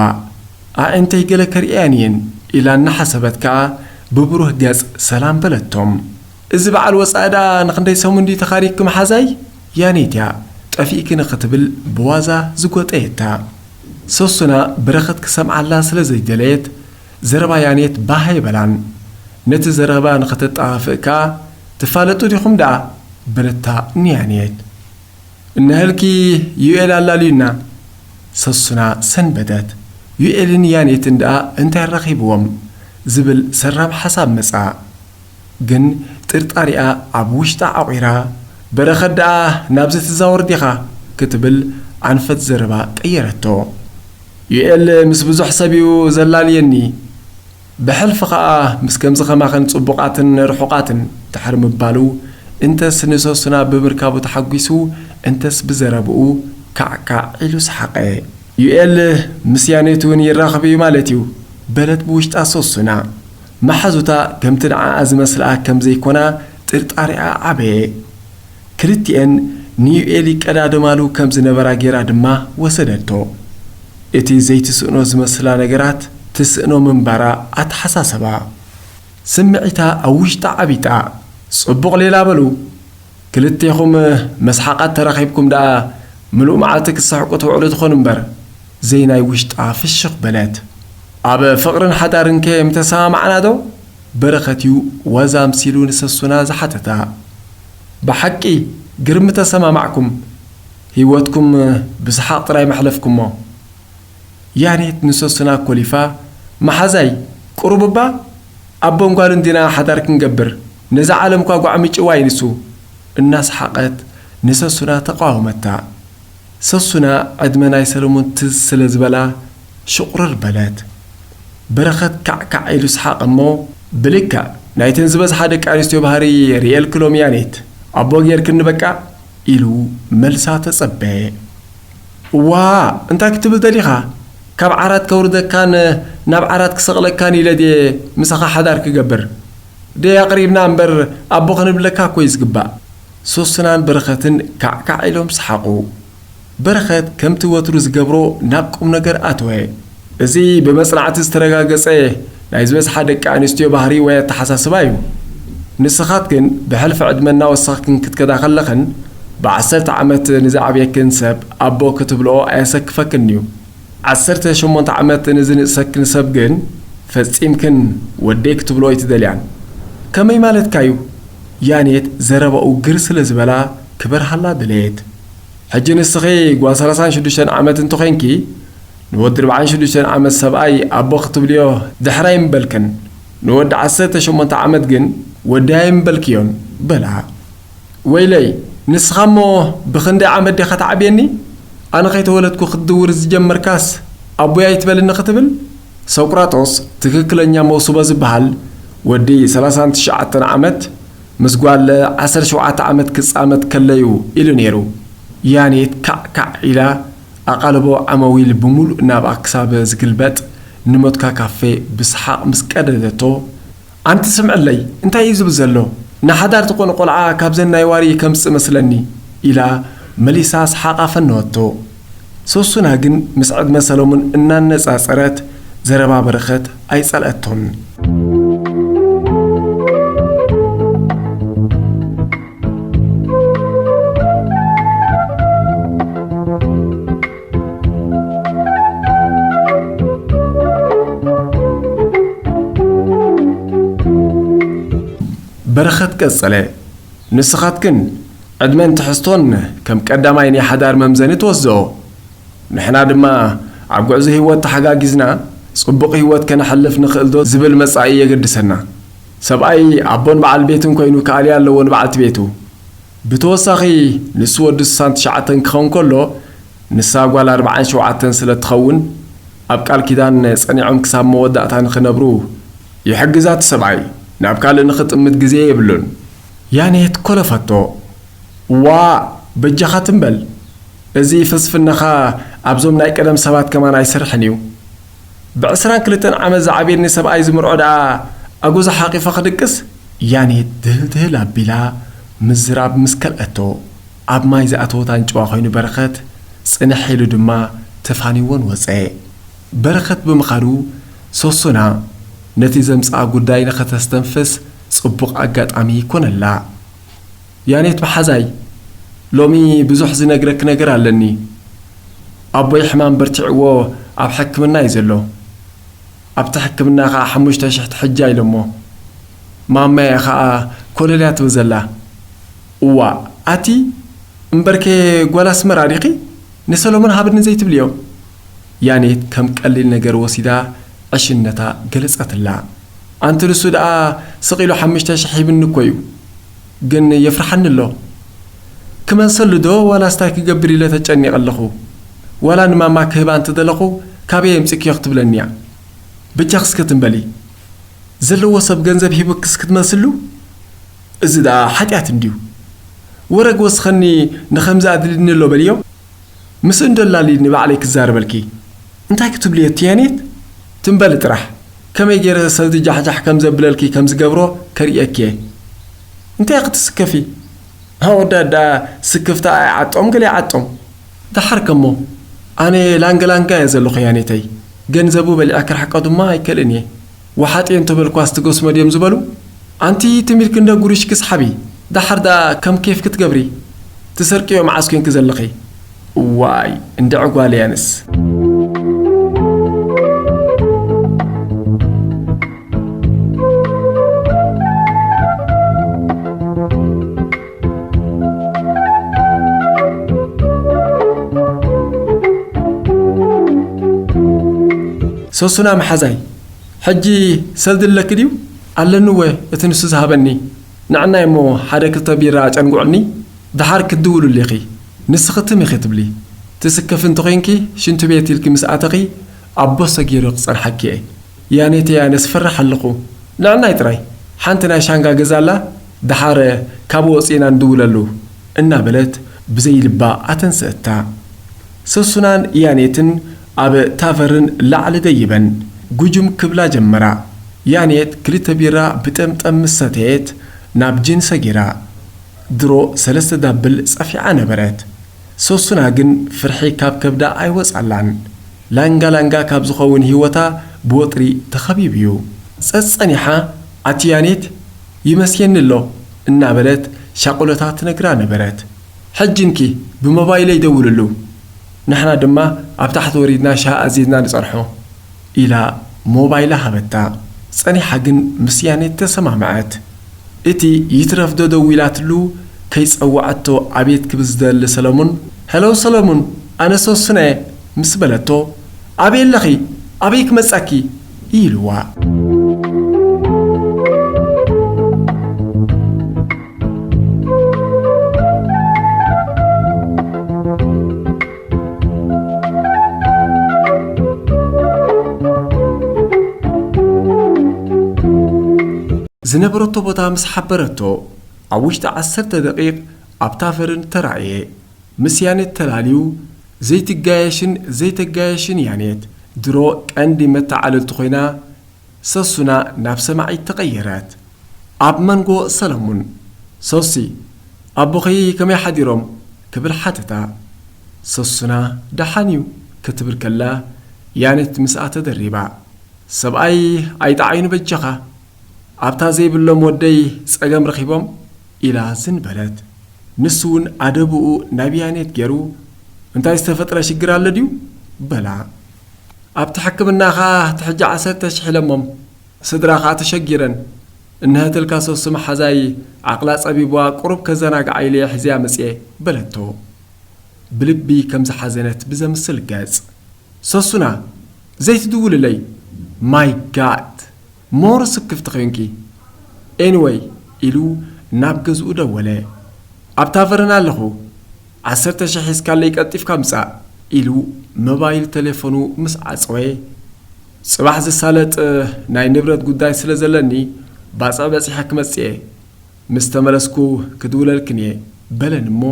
"ኣዒንተይ ገለ ከርእያን እየን" ኢላ እናሓሰበት ከኣ ብብሩህ ገጽ ሰላም በለቶም። "እዚ በዓል ወጻኢ ደኣ ንኽንደይ ሰሙን ድዩ ተኻሪግኪ መሓዛይ?" ያኔት እያ ጠፊእኪ ንኽትብል ብዋዛ ዝጎጠየታ። ሰሱና በረኸት ክሰምዓላ ስለ ዘይደለየት፣ ዘረባ ያኔት ባህ ኣይበላን። ነቲ ዘረባ ንኽተጠፋፍእ ከኣ፣ "ትፋለጡ ዲኹም ደኣ?" በለታ ንያኔት። "እነሀልኪ ዩኤል ኣላልዩና" ሰሱና ሰንበደት። "ዩኤልን ያኔትን ደኣ እንታይ ረኺብዎም?" ዝብል ሰራም ሓሳብ መጻ። ግን ጥርጣሪኣ ኣብ ውሽጣ ዓቑራ፣ "በረኸት ደኣ ናብዚ ትዛወር ዲኻ?" ክትብል ኣንፈት ዘረባ ቀየረቶ። "ዩኤል ምስ ብዙሕ ሰብ እዩ ዘላልየኒ። ብሕልፊ ኸኣ ምስ ከምዚ ኸማኽን ጽቡቓትን ርሑቓትን" ድሕሪ ምባሉ፣ እንተስ ንሰሱና ብምርካቡ ተሓጒሱ፣ እንተስ ብዘረብኡ ካዕካዕ ኢሉ ሰሓቐ። "ዩኤል ምስ ያኔት እውን ይራኸብ እዩ ማለት እዩ?" በለት ብውሽጣ ሰሱና። መሓዙታ ከምቲ ንዓኣ ዝመስልኣ ከም ዘይኮና ጥርጣሪኣ ዓበየ። ክልቲኤን ንዩኤል ይቀዳደማሉ ከም ዝነበራ ገይራ ድማ ወሰደቶ። እቲ ዘይትስእኖ ዝመስላ ነገራት ትስእኖ ምንባራ ኣተሓሳሰባ። ስምዒታ ኣብ ውሽጣ ዓቢጣ። "ጽቡቕ ሌላ በሉ። ክልቴኹም መስሓቓት ተራኺብኩም ደኣ ምሉእ መዓልቲ ክትስሕቁ ትውዕሉ ትኾኑ እምበር" ዘይናይ ውሽጣ ፍሽኽ በለት። "ኣብ ፍቕርን ሓዳርን ከ ምተሰማማዕና ዶ?" በረኸት እዩ ዋዛ ኣምሲሉ ንሰሱና ዝሓተታ። "ብሓቂ ግርም ተሰማማዕኩም። ህይወትኩም ብሰሓቕ ጥራይ መሕለፍኩሞ።" ያኔት ንሰሱና ኮሊፋ፣ "መሓዛይ፣ ቁሩብ እባ ኣቦን ጓልን ዲና ሓዳር ክንገብር? ነዛ ዓለም እኳ ጓዕምጭዋ እዩ ንሱ።" እናሰሓቐት ንሰሱና ተቓወመታ። ሰሱና ዕድመ ናይ ሰለሙን ትዝ ስለ ዝበላ ሽቑርር በለት። በረኸት ካዕካዕ ኢሉ ሰሓቐ እሞ፣ "ብልክዕ፣ ናይተን ዝበዝሓ ደቂ ኣንስትዮ ባህሪ ርእየልኪ ሎሚ ያኔት። ኣቦ ጌርክኒ በቃ ኢሉ መልሳ ተጸበየ። እዋ፣ እንታይ ክትብል ደሊኻ? ካብ ዓራት ከውርደካን ናብ ዓራት ክሰቕለካን ኢለ ድየ ምሳኻ ሓዳር ክገብር? ደይ ኣቕሪብና እምበር ኣቦ ክንብለካ እኮ እዩ ዝግባእ። ሶስናን በረኸትን ካዕካዕ ኢሎም ሰሓቑ። በረኸት ከምቲ ወትሩ ዝገብሮ ናብ ቁም ነገር ኣተወ። እዚ ብመጽናዕቲ ዝተረጋገጸ ናይ ዝበዝሓ ደቂ ኣንስትዮ ባህሪ ወይ ኣተሓሳስባ እዩ። ንስኻት ግን ብሕልፊ ዕድመ እናወሰኽክን ክትከዳ ከለኽን ብዓሰርተ ዓመት ንዝዓብየክን ሰብ ኣቦ ክትብልኦ ኣየሰክፈክን እዩ። ዓሰርተ ሸሞንተ ዓመት ንዝንእሰክን ሰብ ግን ፈጺምክን ወደይ ክትብልኦ ኣይትደልያን። ከመይ ማለትካ እዩ? ያኔት ዘረባኡ ግር ስለ ዝበላ ክበርሃላ ደለየት። ሕጂ ንስኺ ጓል ሰላሳን ሽዱሽተን ዓመት እንተኾይንኪ፣ ንወዲ ኣርባዓን ሽዱሽተን ዓመት ሰብኣይ ኣቦ ክትብልዮ ድሕር ኣይምበልክን፣ ንወዲ ዓሰርተ ሸሞንተ ዓመት ግን ወደይ ኣይምበልክዮን በላ። ወይለይ፣ ንስኻ እሞ ብኽንደይ ዓመት ዲኻ ትዓብየኒ? ኣነ ከይተወለድኩ ክትድውር ዝጀመርካስ ኣቦይ ኣይትበልኒ ክትብል? ሶቅራጦስ ትክክለኛ መውስቦ ዝበሃል ወዲ ሰላሳን ትሽዓተን ዓመት ምስ ጓል ዓሰርተ ሸውዓተ ዓመት ክጻመድ ከለዩ ኢሉ ነይሩ። ያኔት ካዕ ካዕ ኢላ ኣቓልቦ ዓመዊል ብምሉእ ናብኣ ክሳብ ዝግልበጥ ንሞትካ ካፌ ብሰሓቕ ምስ ቀደደቶ፣ ኣንቲ ስምዕለይ፣ እንታይ እዩ ዝብል ዘሎ? ንሓዳር ዝኾነ ቆልዓ ካብዘን ናይ ዋሪ ከምጽእ መስለኒ፣ ኢላ መሊሳ ሰሓቓ ፈነወቶ። ሶሱና ግን ምስ ዕድመ ሰለሙን እናነጻጸረት ዘረባ በረኸት ኣይጸልአቶን። በረኸት ቀጸለ። ንስኻትክን ዕድመን ትሕዝቶን ከም ቀዳማይ ናይ ሓዳር መምዘኒ ትወስድኦ። ንሕና ድማ ኣብ ጉዕዞ ህይወት ተሓጋጊዝና ጽቡቕ ህይወት ከነሕልፍ ንኽእልዶ ዝብል መጻኢ የገድሰና። ሰብኣይ ኣቦን በዓል ቤትን ኮይኑ ክኣልያ ኣለዎ ንበዓልቲ ቤቱ። ብተወሳኺ ንሱ ወዲ ስሳን ትሽዓተን ክኸውን ከሎ ንሳ ጓል ኣርባዓን ሸውዓተን ስለ ትኸውን ኣብ ቃል ኪዳን ጸኒዖም ክሳብ መወዳእታ ንኽነብሩ ይሕግዛ እቲ ሰብኣይ። ናብ ካልእ ንኽጥምት ግዜ የብሉን። ያኔት ኮለፈቶ። ዋእ፣ በጃኻ ትም በል። እዚ ፍልስፍናኻ ኣብዞም ናይ ቀደም ሰባት ከማን ኣይሰርሕን እዩ። ብዕስራን ክልተን ዓመት ዝዓብየኒ ሰብኣይ ዝምርዖ ደኣ ኣጎዛ ሓቒፋ ክድቅስ? ያኔት ድህልድህል ኣቢላ ምዝራብ ምስ ከልአቶ፣ ኣብ ማይ ዝኣተወት ኣንጭዋ ኮይኑ በረኸት ጽንሕ ኢሉ ድማ ተፋኒዎን ወጸ። በረኸት ብምኻዱ ሶሶና ነቲ ዘምጽኣ ጉዳይ ንኸተስተንፍስ ጽቡቕ ኣጋጣሚ ኮነላ። ያኔት መሓዛይ፣ ሎሚ ብዙሕ ዝነግረኪ ነገር ኣለኒ። ኣቦይ ሕማም በርቲዕዎ ኣብ ሕክምና እዩ ዘሎ። ኣብቲ ሕክምና ኸኣ ሓሙሽተ ሽሕ ትሕጃ ኢሎሞ። ማማየ ኸኣ ኮለል እያ ትብል ዘላ። እዋእ፣ ኣቲ እምበርከ ጓል ኣስመራ ዲኺ? ንሰሎሞን ሃብኒ ዘይትብልዮ? ያኔት ከም ቀሊል ነገር ወሲዳ ዕሽነታ ገለጸትላ። ኣንቲ ንሱ ደኣ ስቕ ኢሉ ሓሙሽተ ሽሕ ሂብኒ እኮ እዩ። ግን የፍርሓኒ ኣሎ። ክመልሰሉ ዶ ዋላስ ታይ ክገብር ኢለ ተጨኒቐ ኣለኹ። ዋላ ንማማ ክህባ እንተደለኹ ካበይ የምጺእክዮ ክትብለኒ እያ። በጃኺ እስከ ትም በሊ። ዘለዎ ሰብ ገንዘብ ሂቡክስ ክትመልስሉ? እዚ ደኣ ሓጢኣት እንድዩ። ወረግ ወስኸኒ ንኸምዚ ኣድልድኒ ኣሎ በልዮ። ምስ እንዶ ኣላልይኒ ባዕለይ ክዛረበልኪ። እንታይ ክትብልዮ እቲ ያኔት? ትም በሊ ጥራሕ። ከመይ ገይረ ሰልዲ ጃሕጃሕ ከም ዘብለልኪ ከም ዝገብሮ ከርእየኪ እየ። እንታይ ክትስከፊ? ኣወዳት ደኣ ስክፍታ ኣይዓጦም ገለ ይዓጦም። ደሓር ከሞ ኣነ ላንገላንጋ እየ ዘለኹ ያኔተይ። ገንዘቡ በሊዐ ክርሕቆ ድማ ኣይክእልን እየ። ወሓጥዮ እንተበልኳስ ትገስሞ ድዮም ዝበሉ? ኣንቲ ትም ኢልኪ እንዶ ጉርሽኪ ስሓቢ። ደሓር ደኣ ከም ኬፍ ክትገብሪ። ትሰርቅዮ መዓስ ኮንኪ ዘለኺ? እዋይ እንድዒ ጓል እያንስ። ሶሱና መሓዛይ፣ ሕጂ ሰልዲ ኣለኪ ድዩ? ኣለኒ እወ፣ እቲ ንሱ ዝሃበኒ። ንዕናይ እሞ ሓደ ክልተ ቢራ ጨንጉዕኒ፣ ደሓር ክትድውልሉ ኢኺ። ንስኺ ትም ኢኺ ትብሊ። ትስከፊ እንተኾይንኪ፣ ሽንቲ ቤት ኢልኪ ምስ ኣተኺ፣ ኣቦ ሰጊሩ ክጸንሓኪ እየ። ያኔተይ ኣነስ ፈራሕ ኣለኹ። ንዕናይ ጥራይ። ሓንቲ ናይ ሻንጋ ገዛ ኣላ፣ ደሓር ካብኡ ወፂእና ንድውለሉ እናበለት ብዘይልባ ኣተንሰእታ። ሰሱናን ያኔትን ኣብ ታቨርን ላዕሊ ደይበን ጉጅም ክብላ ጀመራ። ያኔት ክልተ ቢራ ብጠምጠም ምስ ሰተየት ናብ ጂን ሰጊራ። ድሮ ሰለስተ ዳብል ጸፊዓ ነበረት። ሰሱና ግን ፍርሒ ካብ ከብዳ ኣይወጻላን። ላንጋ ላንጋ ካብ ዝኸውን ህይወታ ብወጥሪ ተኸቢቡ እዩ። ጸጸኒሓ፣ ኣቲ ያኔት፣ ይመስየኒ ኣሎ እናበለት ሻቕሎታ ትነግራ ነበረት። ሕጂ እንኪ ብሞባይለይ ደውልሉ፣ ንሕና ድማ ኣብ ታሕቲ ወሪድና ሻሂ ኣዚዝና ንጸንሖ። ኢላ ሞባይላ ሃበታ። ጸኒሓ ግን ምስ ያኔት ተሰማምዐት። እቲ ይትረፍዶ ደዊላትሉ ከይጸውዐቶ ኣቤት ክብል ዝደሊ ሰለሙን፣ "ሄሎ ሰለሙን፣ ኣነ ሰሱነየ" ምስ በለቶ፣ "ኣበይ ኣለኺ? ኣበይ ክመጻኪ?" ኢልዋ። ዝነበረቶ ቦታ ምስ ሓበረቶ፣ ኣብ ውሽጢ ዓሰርተ ደቂቕ ኣብ ታቨርን ተራእየ። ምስ ያኔት ተላልዩ፣ ዘይትጋየሽን ዘይተጋየሽን ያኔት፣ ድሮ ቀንዲ መተዓለልቲ ኮይና፣ ሰሱና ናብ ሰማዒት ተቐየረት። ኣብ መንጎ ሰለሙን፣ "ሶሲ፣ ኣቦኺ ከመይ ሓዲሮም?" ክብል ሓተታ። ሰሱና፣ "ደሓን እዩ" ክትብል ከላ፣ ያኔት ምስኣ ተደሪባ፣ "ሰብኣይ ኣይጠዓይኑ በጃኻ፣ ኣብታ ዘይብሎም ወደይ ጸገም ረኺቦም?" ኢላ ዝን በለት። ንሱ እውን ኣደብኡ ናብ ያኔት ገይሩ፣ "እንታይ ዝተፈጥረ ሽግር ኣሎ ድዩ?" በላ። "ኣብቲ ሕክምና ኸኣ እቲ ሕጂ ዓሰርተ ሽሕ ኢለሞም፣ ስድራ ኸኣ ተሸጊረን። እንሀትልካ ሶሲ መሓዛይ ዓቕላ ጸቢብዋ ቁሩብ ከዘናግዓ ኢለ እየ ሒዘያ መጽየ" በለቶ። ብልቢ ከም ዝሓዘነት ብዘምስል ገጽ። "ሰሱና፣ ዘይትድውልለይ?" "ማይ ጋድ፣ ሞር ስክፍቲ ኾይንኪ። ኤኒወይ" ኢሉ ናብ ገዝኡ ደወለ። "ኣብ ታቨርን ኣለኹ፣ ዓሰርተ ሽሕ ሒዝካለይ ቀልጢፍካ ምጻእ" ኢሉ ሞባይል ቴሌፎኑ ምስ ዓጸወ፣ "ጽባሕ ዝሳለጥ ናይ ንብረት ጉዳይ ስለ ዘለኒ ባጽዕ በጺሐ ክመጽእ እየ፣ ምስ ተመለስኩ ክድውለልክን እየ" በለን እሞ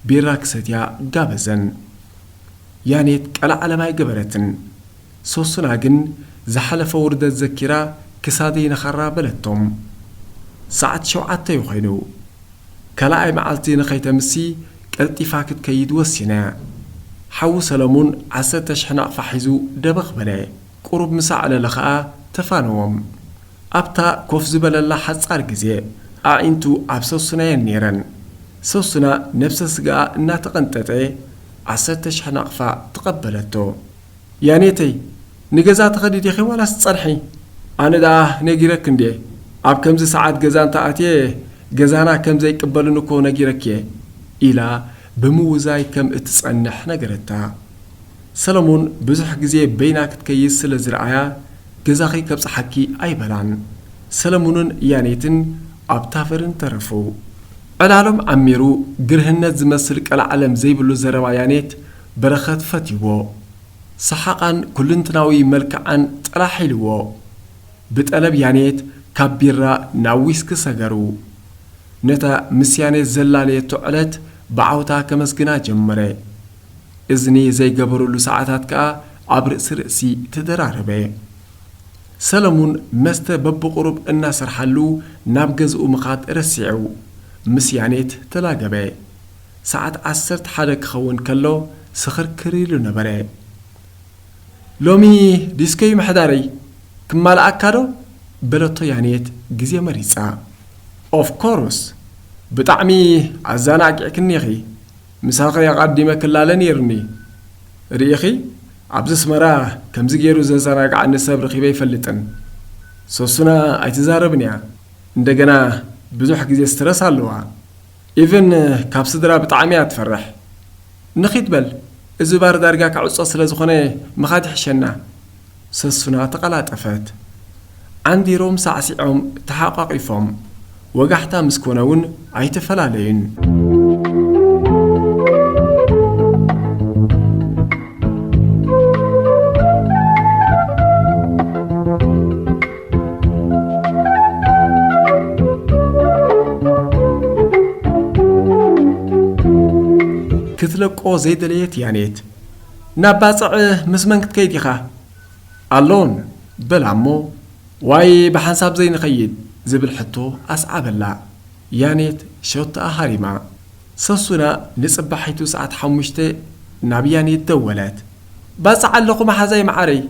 ቢራ ክሰትያ ጋበዘን። ያኔት ቀልዓለም ኣይገበረትን። ሶሱና ግን ዝሓለፈ ውርደት ዘኪራ ክሳደይ ነኻራ በለቶም። ሰዓት ሸውዓተ እዩ ኾይኑ። ካልኣይ መዓልቲ ንኸይተምሲ ቀልጢፋ ክትከይድ ወሲነ። ሓዉ ሰለሙን ዓሰርተ ሽሕ ናቕፋ ሒዙ ደበኽ በለ። ቁሩብ ምስ ኣዕለለ ኸኣ ተፋነዎም። ኣብታ ኮፍ ዝበለላ ሓጻር ግዜ ኣዒንቱ ኣብ ሰሱና እየን ነይረን። ሰሱና ነብሰ ስጋኣ እናተቐንጠጠ ዓሰርተ ሽሕ ናቕፋ ተቐበለቶ። "ያኔተይ፣ ንገዛ ትኸዲ ዲኺ ዋላስ ትጸንሒ? ኣነ ደኣ ነጊረኪ እንድየ፣ ኣብ ከምዚ ሰዓት ገዛ እንተኣትየ ገዛና ከም ዘይቅበሉኒ እኮ ነጊረኪ እየ" ኢላ ብምውዛይ ከም እትጸንሕ ነገረታ። ሰለሙን ብዙሕ ግዜ በይና ክትከይድ ስለ ዝረኣያ፣ "ገዛኺ ከብጽሓኪ" ኣይበላን። ሰለሙንን ያኔትን ኣብ ታቨርን ተረፉ። ዕላሎም ዓሚሩ፣ ግርህነት ዝመስል ቀልዓለም ዘይብሉ ዘረባ ያኔት በረኸት ፈትይዎ። ሰሓቓን ኩልንትናዊ መልክዓን ጥራሕ ኢልዎ። ብጠለብ ያኔት ካብ ቢራ ናብ ዊስኪ ሰገሩ። ነታ ምስ ያኔት ዘላለየቶ ዕለት ብዓውታ ከመስግና ጀመረ። እዝኒ ዘይገበረሉ ሰዓታት ከኣ ኣብ ርእሲ ርእሲ ተደራረበ። ሰለሙን መስተ በብቑሩብ እናሰርሓሉ ናብ ገዝኡ ምኻድ ረሲዑ፣ ምስ ያኔት ተላገበ። ሰዓት ዓሰርተ ሓደ ክኸውን ከሎ ስኽርክር ኢሉ ነበረ። "ሎሚ ዲስኮ እዩ ምሕዳረይ፣ ክማልኣካ ዶ?" በለቶ ያኔት ግዜ መሪጻ። "ኦፍ ኮርስ፣ ብጣዕሚ ኣዘናጊዕክኒ ኢኺ። ምሳኺ ኣቓዲመ ክላለ ነይሩኒ። ርኢኺ፣ ኣብዚ ኣስመራ ከምዚ ገይሩ ዘዘናግዓኒ ሰብ ረኺበ ኣይፈልጥን። ሰሱና ኣይትዛረብን እያ። እንደገና ብዙሕ ግዜ ስትረስ ኣለዋ። ኢቭን ካብ ስድራ ብጣዕሚ እያ ትፈርሕ። ንኺድ በል፣ እዚ ባር ዳርጋ ክዕጾ ስለ ዝኾነ ምኻድ ይሕሸና።" ሰሱና ተቐላጠፈት። ዓንዲሮም ሳዕሲዖም ተሓቋቒፎም። ወጋሕታ ምስ ኮነ እውን ኣይተፈላለዩን። ክትለቆ ዘይደለየት ያኔት፣ ናብ ባጽዕ ምስ መን ክትከይድ ኢኻ? ኣሎን በላ እሞ፣ ዋይ ብሓንሳብ ዘይንኸይድ ዝብል ሕቶ ኣስዓበላ። ያኔት ሸቶኣ ሃሪማ። ሰሱና ንጽባሒቱ ሰዓት ሓሙሽተ ናብ ያኔት ደወለት። ባጽዕ ኣለኹ መሓዛይ መዓረይ፣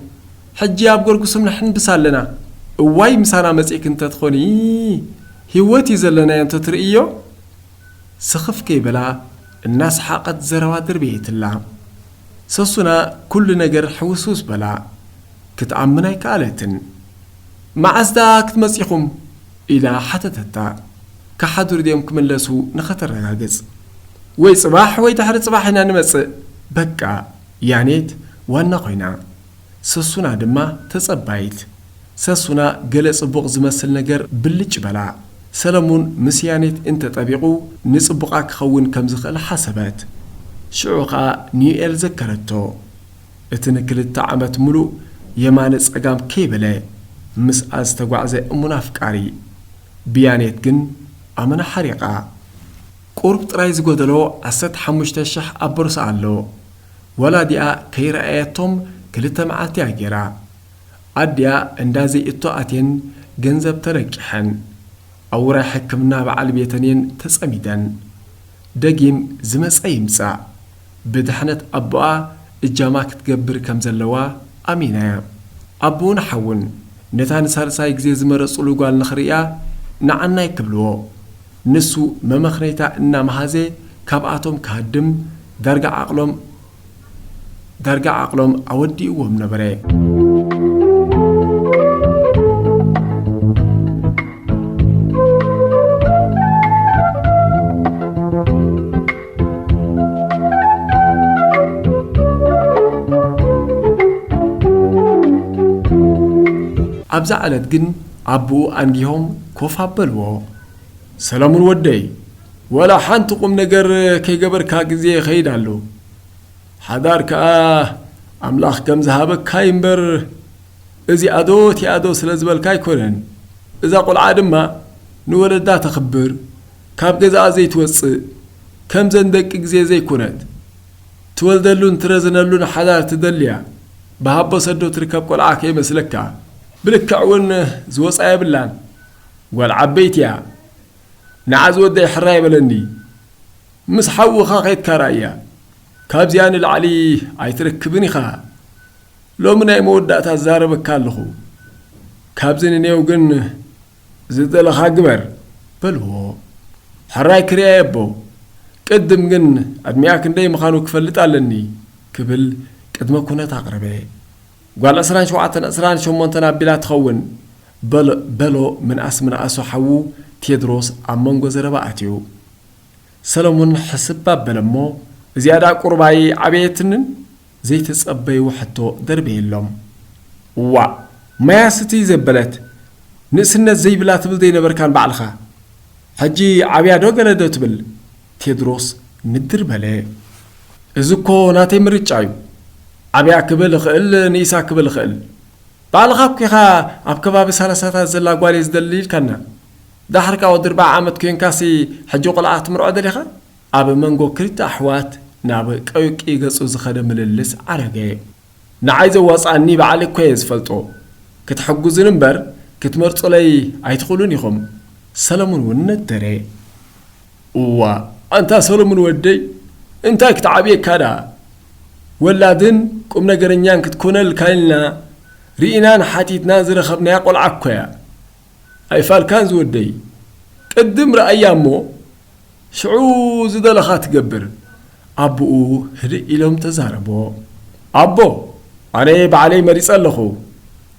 ሕጂ ኣብ ገርጉስም ንሕንብስ ኣለና። እዋይ ምሳና መጺእኪ እንተትኾኒ፣ ህይወት እዩ ዘለናዮ እንተትርእዮ። ስኽፍ ከይበላ እናሰሓቐት ዘረባ ደርበየትላ። ሰሱና ኩሉ ነገር ሕውስውስ በላ። ክትኣምን ኣይከኣለትን። መዓስ ደኣ ክትመጽ ኢኹም? ኢላ ሓተተታ። ክሓድሩ ድዮም ክምለሱ ንኸተረጋግጽ። ወይ ጽባሕ ወይ ድሕሪ ጽባሕ ኢና ንመጽእ። በቃ፣ ያኔት ዋና ኮይና። ሰሱና ድማ ተጸባይት። ሰሱና ገለ ጽቡቕ ዝመስል ነገር ብልጭ በላ። ሰለሙን ምስ ያኔት እንተጠቢቑ ንጽቡቓ ክኸውን ከም ዝኽእል ሓሰበት። ሽዑ ኸኣ ኒዩኤል ዘከረቶ። እቲ ንክልተ ዓመት ምሉእ የማነ ጸጋም ከይበለ ምስኣ ዝተጓዕዘ እሙን ኣፍቃሪ። ብያኔት ግን ኣመና ሓሪቓ። ቁሩብ ጥራይ ዝጎደሎ ዓሰርተ ሓሙሽተ ሽሕ ኣብ ቦርሳ ኣሎ። ወላዲኣ ከይረኣየቶም ክልተ መዓልቲ እያ ገይራ። ኣዲኣ እንዳ ዘይእቶ ኣትየን ገንዘብ ተረቂሐን። ኣብ ውራይ ሕክምና በዓል ቤተን እየን ተጸሚደን። ደጊም ዝመጸ ይምጻእ፣ ብድሕነት ኣቦኣ እጃማ ክትገብር ከም ዘለዋ ኣሚና እያ። ኣቦኡን ሓውን ነታ ንሳልሳይ ግዜ ዝመረጹሉ ጓል ንኽርእያ ንዓናይ ክብልዎ። ንሱ መመኽነይታ እናመሃዘ ካብኣቶም ክሃድም ዳርጋ ዓቕሎም ዳርጋ ዓቕሎም ኣወዲእዎም ነበረ። ኣብዛ ዕለት ግን ኣቦኡ ኣንጊሆም ኮፍ ኣበልዎ። ሰለሙን ወደይ፣ ወላ ሓንቲ ቁም ነገር ከይገበርካ ግዜ ይኸይድ ኣሎ። ሓዳር ከኣ ኣምላኽ ከም ዝሃበካ እዩ እምበር፣ እዚኣዶ እቲኣዶ ስለ ዝበልካ ኣይኮነን። እዛ ቖልዓ ድማ ንወለዳ ተኽብር፣ ካብ ገዛኣ ዘይትወጽእ፣ ከምዘን ደቂ ግዜ ዘይኮነት። ትወልደሉን ትረዝነሉን ሓዳር ትደሊ እያ። ብሃቦ ሰዶ ትርከብ ቈልዓ ከይመስለካ። ብልክዕ እውን ዝወጻ የብላን። ጓል ዓበይቲ እያ። ንዓ ዝወደይ ሕራይ በለኒ። ምስ ሓውኻ ኸይድካ ርኣያ። ካብዚኣ ንላዕሊ ኣይትረክብን ኢኻ። ሎሚ ናይ መወዳእታ እዛረበካ ኣለኹ። ካብዚ ንኔው ግን ዝደለኻ ግበር በልዎ። ሕራይ ክርእያ የቦ። ቅድም ግን ዕድሚኣ ክንደይ ምዃኑ ክፈልጥ ኣለኒ ክብል ቅድመ ኩነት ኣቕረበ። ጓል ዕስራን ሸውዓተን ዕስራን ሸሞንተን ኣቢላ ትኸውን በሎ፣ በሎ ምንኣስ ምንኣሱ ሓዉ ቴድሮስ ኣብ መንጎ ዘረባ ኣትዩ። ሰለሙን ሕስብ ኣበለ እሞ፣ እዚኣ ደኣ ቁሩብ ኣይዓበየትንን? ዘይተጸበይዎ ሕቶ ደርበየሎም። እዋእ፣ ማያ ስትይ ዘበለት፣ ንእስነት ዘይብላ ትብል ዘይነበርካን ባዕልኻ። ሕጂ ዓብያ ዶ ገለ ዶ ትብል? ቴድሮስ ንድር በለ። እዚ እኮ ናተይ ምርጫ እዩ። ዓብያ ክብል እኽእል፣ ንኢሳ ክብል እኽእል። ባዕልኻ እኮ ኢኻ ኣብ ከባቢ ሰላሳታት ዘላ ጓል እየ ዝደሊ ኢልካና። ዳሕርካ ወዲ ኣርብዓ ዓመት ኮንካሲ ሕጂ ቆልዓ ክትምርዖ ደሊኻ? ኣብ መንጎ ክልተ ኣሕዋት ናብ ቀውቂ ገጹ ዝኸደ ምልልስ ዓረገ። ንዓይ ዘዋጽኣኒ ባዕለይ እኮ እየ ዝፈልጦ። ክትሕግዙኒ እምበር ክትመርጹለይ ኣይትኽእሉን ኢኹም። ሰለሙን እውን ነደረ። እዋ፣ ኣንታ ሰለሙን ወደይ፣ እንታይ ክትዓብየካ ደኣ? ወላድን ቁም ነገረኛን ክትኮነልካ ኢልና ርኢናን ሓቲትናን ዝረኸብናያ ቆልዓ እኮ እያ። ኣይፋልካን ዝወደይ። ቅድም ረኣያ እሞ፣ ሽዑ ዝደለኻ ትገብር። ኣቦኡ ህድእ ኢሎም ተዛረቦ። ኣቦ፣ ኣነ ባዕለይ መሪጸ ኣለኹ።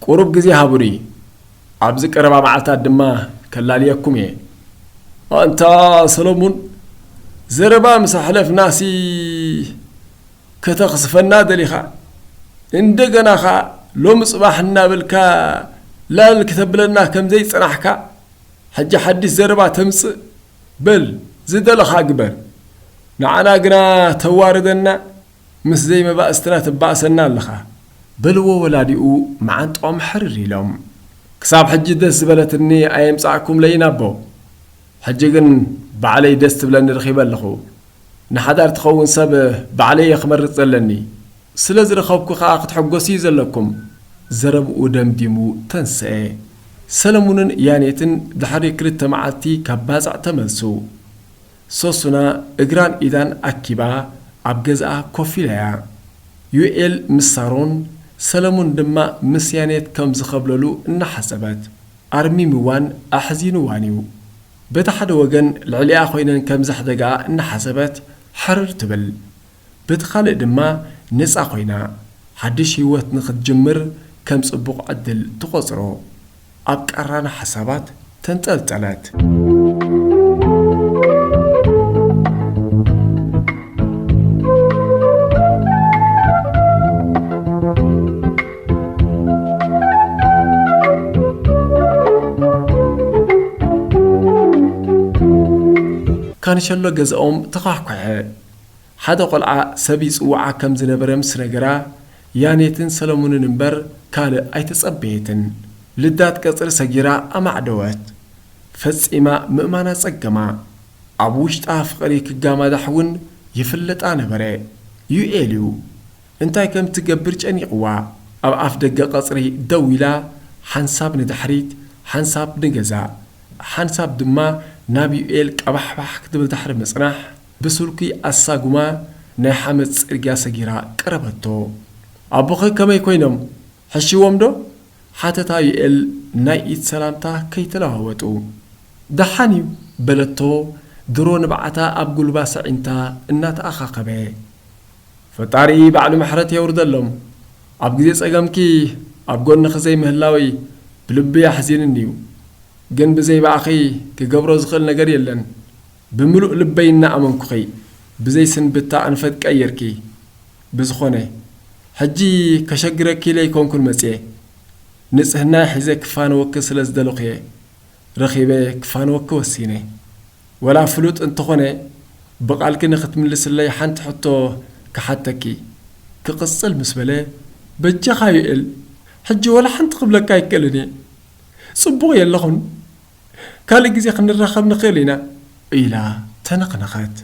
ቁሩብ ግዜ ሃቡኒ። ኣብዚ ቀረባ መዓልታት ድማ ከላልየኩም እየ። ኣንታ ሰሎሙን፣ ዘረባ ምስ ኣሕለፍናሲ ከተኽስፈና ደሊኻ? እንደገና ኸኣ ሎሚ ጽባሕ እናበልካ ላል ክተብለና ከም ዘይጸናሕካ፣ ሕጂ ሓድሽ ዘረባ ተምጽእ? በል ዝደለኻ ግበር። ንዓና ግና ተዋርደና፣ ምስ ዘይመባእስትና ትባእሰና ኣለኻ። በልዎ ወላዲኡ መዓንጥኦም ሕርር ኢሎም። ክሳብ ሕጂ ደስ ዝበለትኒ ኣየምጻእኩምለይን ኣቦ። ሕጂ ግን ባዕለይ ደስ ትብለኒ ረኺበ ኣለኹ። ንሓዳር ትኸውን ሰብ ባዕለይ እየ ክመርጽ ዘለኒ። ስለ ዝረኸብኩ ኸኣ ክትሕጎሱ እዩ ዘለኩም። ዘረብኡ ደምዲሙ ተንስኤ። ሰለሙንን ያኔትን ድሕሪ ክልተ መዓልቲ ካብ ባጽዕ ተመልሱ። ሶሱና እግራን ኢዳን ኣኪባ ኣብ ገዛኣ ኮፍ ኢላ እያ። ዩኤል ምስ ሳሮን ሰለሙን ድማ ምስ ያኔት ከም ዝኸብለሉ እናሓሰበት ኣርሚምዋን ኣሕዚንዋን እዩ። በቲ ሓደ ወገን ልዕሊኣ ኮይነን ከም ዘሕደጋ እናሓሰበት ሕርር ትብል። በቲ ካልእ ድማ ነጻ ኮይና ሓድሽ ህይወት ንኽትጅምር ከም ጽቡቕ ዕድል ትቖጽሮ። ኣብ ቃራና ሓሳባት ተንጠልጠለት። ካንሸሎ ገዛኦም ተዃሕኮሐ። ሓደ ቆልዓ ሰብ ይጽውዓ ከም ዝነበረ ምስ ነገራ፣ ያኔትን ሰለሙንን እምበር ካልእ ኣይተጸበየትን። ልዳት ቀጽሪ ሰጊራ ኣማዕደወት። ፈጺማ ምእማን ኣጸገማ። ኣብ ውሽጣ ፍቕሪ ክጋማዳሕ እውን ይፍለጣ ነበረ። ዩኤል እዩ። እንታይ ከም ትገብር ጨኒቕዋ። ኣብ ኣፍ ደገ ቀጽሪ ደው ኢላ፣ ሓንሳብ ንድሕሪት፣ ሓንሳብ ንገዛ፣ ሓንሳብ ድማ ናብ ዩኤል ቀባሕባሕ ክትብል ድሕሪ ምጽናሕ፣ ብስልኩ ኣሳጉማ ናይ ሓመድ ጽርግያ ሰጊራ ቀረበቶ። ኣቦኺ ከመይ ኮይኖም? ሕሽዎም ዶ? ሓተታ ዩኤል ናይ ኢድ ሰላምታ ከይተለዋወጡ። ደሓን እዩ በለቶ ድሮ ንብዓታ ኣብ ጉልባስ ኣዒንታ እናተኣኻኸበ። ፈጣሪ ባዕሉ ምሕረት የውርደሎም። ኣብ ግዜ ጸገምኪ ኣብ ጎንኺ ዘይምህላወይ ብልቢ ኣሕዚንኒ እዩ። ግን ብዘይ ብኣኺ ክገብሮ ዝኽእል ነገር የለን። ብምሉእ ልበይ እናኣመንኩኺ ብዘይ ስንብታ ኣንፈት ቀይርኪ። ብዝኾነ ሕጂ ከሸግረኪ ኢለ ኣይኮንኩን መጽየ። ንጽህናይ ሒዘ ክፋነወኪ ስለ ዝደለኹ እየ። ረኺበ ክፋነወኪ ወሲነ። ወላ ፍሉጥ እንተኾነ ብቓልኪ ንኽትምልስለይ ሓንቲ ሕቶ ክሓተኪ። ክቕጽል ምስ በለ፣ በጃኻ ዩኤል፣ ሕጂ ወላ ሓንቲ ክብለካ ኣይክእልን እየ። ጽቡቕ የለኹን። ካልእ ግዜ ክንራኸብ ንኽእል ኢና ኢላ ተነኽነኸት።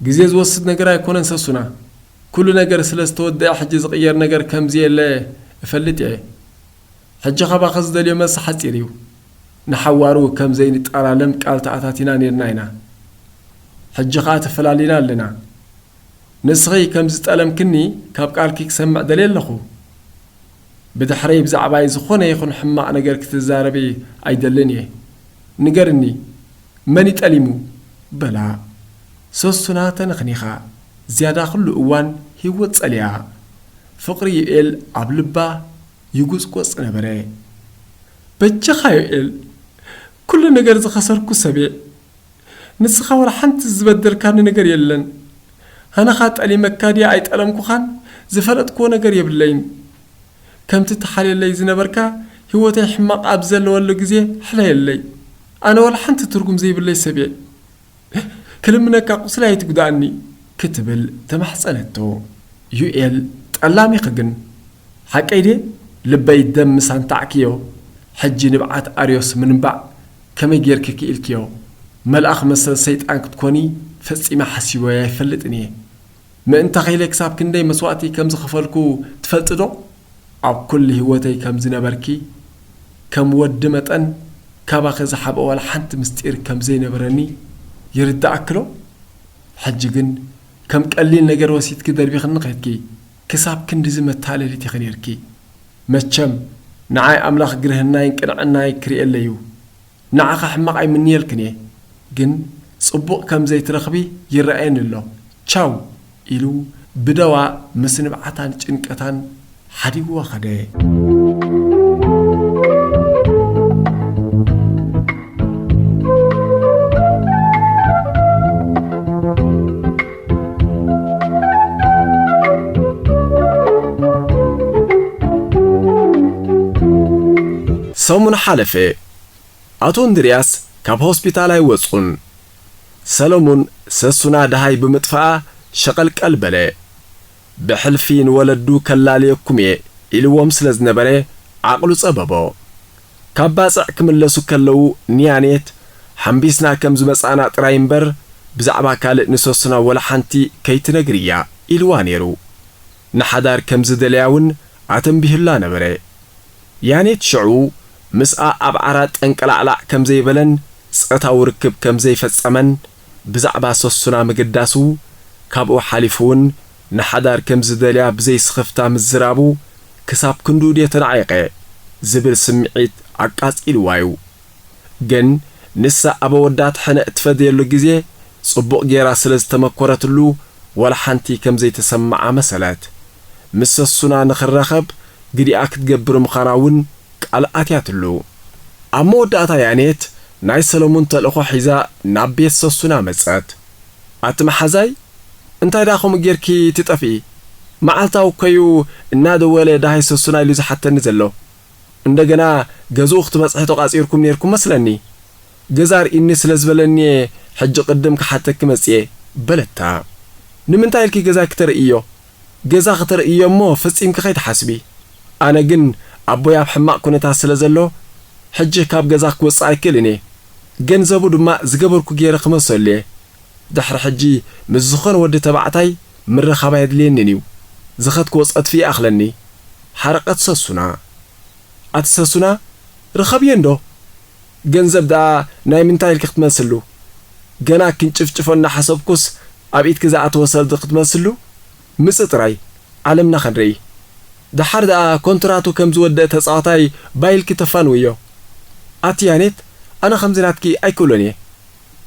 ግዜ ዝወስድ ነገር ኣይኮነን ሰሱና። ኩሉ ነገር ስለ ዝተወደአ ሕጂ ዝቕየር ነገር ከም ዘየለ እፈልጥ እየ። ሕጂ ካባኺ ዝደልዮ መልሲ ሓጺር እዩ። ንሓዋሩ ከም ዘይንጠላለም ቃል ተኣታቲና ኔርና ኢና። ሕጂ ኸኣ ተፈላሊና ኣለና። ንስኺ ከም ዝጠለምክኒ ካብ ቃልኪ ክሰምዕ ደልየ ኣለኹ። ብድሕረይ ብዛዕባይ ዝኾነ ይኹን ሕማቕ ነገር ክትዛረቢ ኣይደልን እየ። ንገርኒ፣ መን እዩ ጠሊሙ? በላ። ሰሱና ተነኽኒኻ፣ ዝያዳ ኩሉ እዋን ህይወት ጸሊኣ። ፍቕሪ ዩኤል ኣብ ልባ ይጉጽጎጽ ነበረ። በጃኻ ዩኤል፣ ኩሉ ነገር ዝኸሰርኩ ሰብ እየ። ንስኻ ወላ ሓንቲ ዝበደልካኒ ነገር የለን። ኣነኻ ጠሊመካ ድየ ኣይጠለምኩኻን ዝፈለጥክዎ ነገር የብለይን። ከምቲ ትሓልየለይ ዝነበርካ ህይወተይ ሕማቕ ኣብ ዘለወሉ ግዜ ሕለየለይ። ኣነ ወላ ሓንቲ ትርጉም ዘይብለይ ሰብ እየ። ክልምነካ ቁስለይ ኣይትጉድኣኒ ክትብል ተማሕጸነቶ። ዩኤል ጠላሚኺ ግን ሓቀይ ድየ? ልበይ ደም ምስ ኣንታዕክዮ፣ ሕጂ ንብዓት ኣርዮስ ምንባዕ ከመይ ጌርኪ ክኢልክዮ? መልኣኽ መሰል ሰይጣን ክትኮኒ ፈጺመ ሓሲበዮ ኣይፈልጥን እየ። ምእንታኺ ኢለ ክሳብ ክንደይ መስዋእቲ ከም ዝኸፈልኩ ትፈልጢ ዶ? ኣብ ኩሉ ህይወተይ ከም ዝነበርኪ፣ ከም ወዲ መጠን ካባኺ ዝሓብኦ ዋላ ሓንቲ ምስጢር ከም ዘይነበረኒ ይርድኣኪ ዶ? ሕጂ ግን ከም ቀሊል ነገር ወሲድኪ ደርቢኽኒ ኸድኪ። ክሳብ ክንድዚ መታለሊት ኢኺ ኔርኪ። መቸም ንዓይ ኣምላኽ ግርህናይን ቅንዕናይ ክርእየለይ እዩ። ንዓኻ ሕማቕ ኣይምንየልክን እየ፣ ግን ጽቡቕ ከም ዘይትረኽቢ ይረኣየኒ ኣሎ። ቻው ኢሉ ብደዋ ምስ ንብዓታን ጭንቀታን ሓዲግዋ ኸደ። ሰሙን ሓለፈ። ኣቶ እንድርያስ ካብ ሆስፒታል ኣይወጽኡን። ሰለሙን ሰሱና ደሃይ ብምጥፍኣ ሸቐልቀል በለ። ብሕልፊ ንወለዱ ከላልየኩም እየ ኢልዎም ስለ ዝነበረ ዓቕሉ ጸበቦ። ካብ ባጽዕ ክምለሱ ከለዉ ንያኔት ሓምቢስና ከም ዝመጻእና ጥራይ እምበር ብዛዕባ ካልእ ንሰሱና ወላ ሓንቲ ከይትነግርያ ኢልዋ ነይሩ። ንሓዳር ከም ዝደለያ እውን ኣተንቢሁላ ነበረ። ያኔት ሽዑ ምስኣ ኣብ ዓራት ጠንቀላዕላዕ ከም ዘይበለን ጾታዊ ርክብ ከም ዘይፈጸመን ብዛዕባ ሰሱና ምግዳሱ፣ ካብኡ ሓሊፉ እውን ንሓዳር ከም ዝደልያ ብዘይስኽፍታ ምዝራቡ ክሳብ ክንድኡ ድየ ተናዒቐ ዝብል ስምዒት ኣቃጺልዋ እዩ። ግን ንሳ ኣብ ኣወዳት ሕነ እትፈድየሉ ግዜ ጽቡቕ ጌራ ስለ ዝተመኮረትሉ ዋላ ሓንቲ ከም ዘይተሰምዓ መሰለት። ምስ ሰሱና ንኽራኸብ ግዲኣ ክትገብር ምዃና እውን ቃል ኣትያትሉ። ኣብ መወዳእታ ያኔት ናይ ሰለሙን ተልእኾ ሒዛ ናብ ቤት ሰሱና መጸት። ኣቲ መሓዛይ፣ እንታይ ደኣ ከምኡ ጌርኪ ትጠፍኢ? መዓልታዊ እኮዩ እናደወለ ደሃይ ሰሱና ኢሉ ዝሓተኒ ዘሎ። እንደገና ገዝኡ ክትበጽሒ ተቋጺርኩም ኔርኩም መስለኒ። ገዛ ኣርእይኒ ስለ ዝበለኒ እየ ሕጂ ቅድም ክሓተኪ መጽየ በለታ። ንምንታይ ኢልኪ ገዛ ክተርእዮ? ገዛ ክተርእዮ እሞ ፈጺምኪ ከይትሓስቢ። ኣነ ግን ኣቦይ ኣብ ሕማቕ ኩነታት ስለ ዘሎ ሕጂ ካብ ገዛ ክወጽእ ኣይክእልን እየ። ገንዘቡ ድማ ዝገበርኩ ገይረ ክመልሰሉ እየ። ድሕሪ ሕጂ ምስ ዝኾነ ወዲ ተባዕታይ ምርኻብ ኣየድልየንን እዩ። ዝኸድክዎ ጸድፊ ይኣኽለኒ። ሓረቐት ሰሱና። ኣቲ ሰሱና፣ ርኸብዮ እንዶ። ገንዘብ ደኣ ናይ ምንታይ ኢልኪ ክትመልስሉ? ገና ክንጭፍጭፎ እናሓሰብኩስ ኣብ ኢድኪ ዝኣተወ ሰልዲ ክትመልስሉ? ምጽእ ጥራይ፣ ዓለምና ክንርኢ። ደሓር ደኣ ኮንትራቱ ከም ዝወደአ ተጻዋታይ ባይ ኢልኪ ተፋንውዮ። ኣቲ ያኔት፣ ኣነ ከምዚ ናትኪ ኣይክእሎን እየ።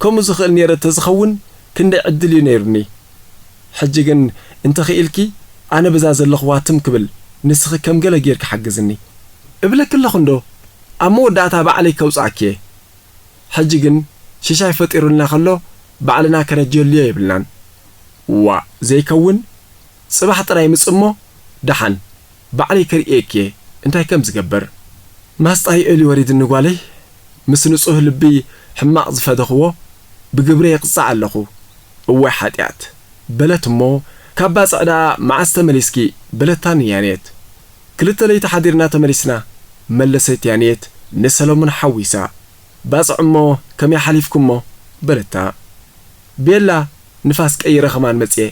ከምኡ ዝኽእል ነይረ እንተዝኸውን ክንደይ ዕድል እዩ ነይሩኒ። ሕጂ ግን እንተኽኢልኪ ኣነ በዛ ዘለኽዋ ትም ክብል፣ ንስኺ ከም ገለ ጌርኪ ሓግዝኒ። እብለኪ ኣለኹ እንዶ፣ ኣብ መወዳእታ ባዕለይ ከውጽኣኪ እየ። ሕጂ ግን ሽሻይ ፈጢሩልና ከሎ ባዕልና ከነጀልዮ የብልናን። ዋእ ዘይከውን፣ ጽባሕ ጥራይ ምጽእ እሞ ደሓን ባዕለይ ከርእየኪ እየ እንታይ ከም ዝገብር። ማስጣ ይእልዩ ወሪድኒ ጓለይ፣ ምስ ንጹህ ልቢ ሕማቕ ዝፈደኽዎ ብግብሪ የቕጽዕ ኣለኹ። እዋይ ሓጢኣት በለት እሞ ካብ ባጽዕ ደኣ መዓስ ተመሊስኪ በለታኒ ያኔት። ክልተ ለይቲ ሓዲርና ተመሊስና መለሰት ያኔት ንሰለሙን ሓዊሳ። ባጽዕ እሞ ከመይ ሓሊፍኩሞ በለታ። ቤላ ንፋስ ቀይረ ከማን መጽየ።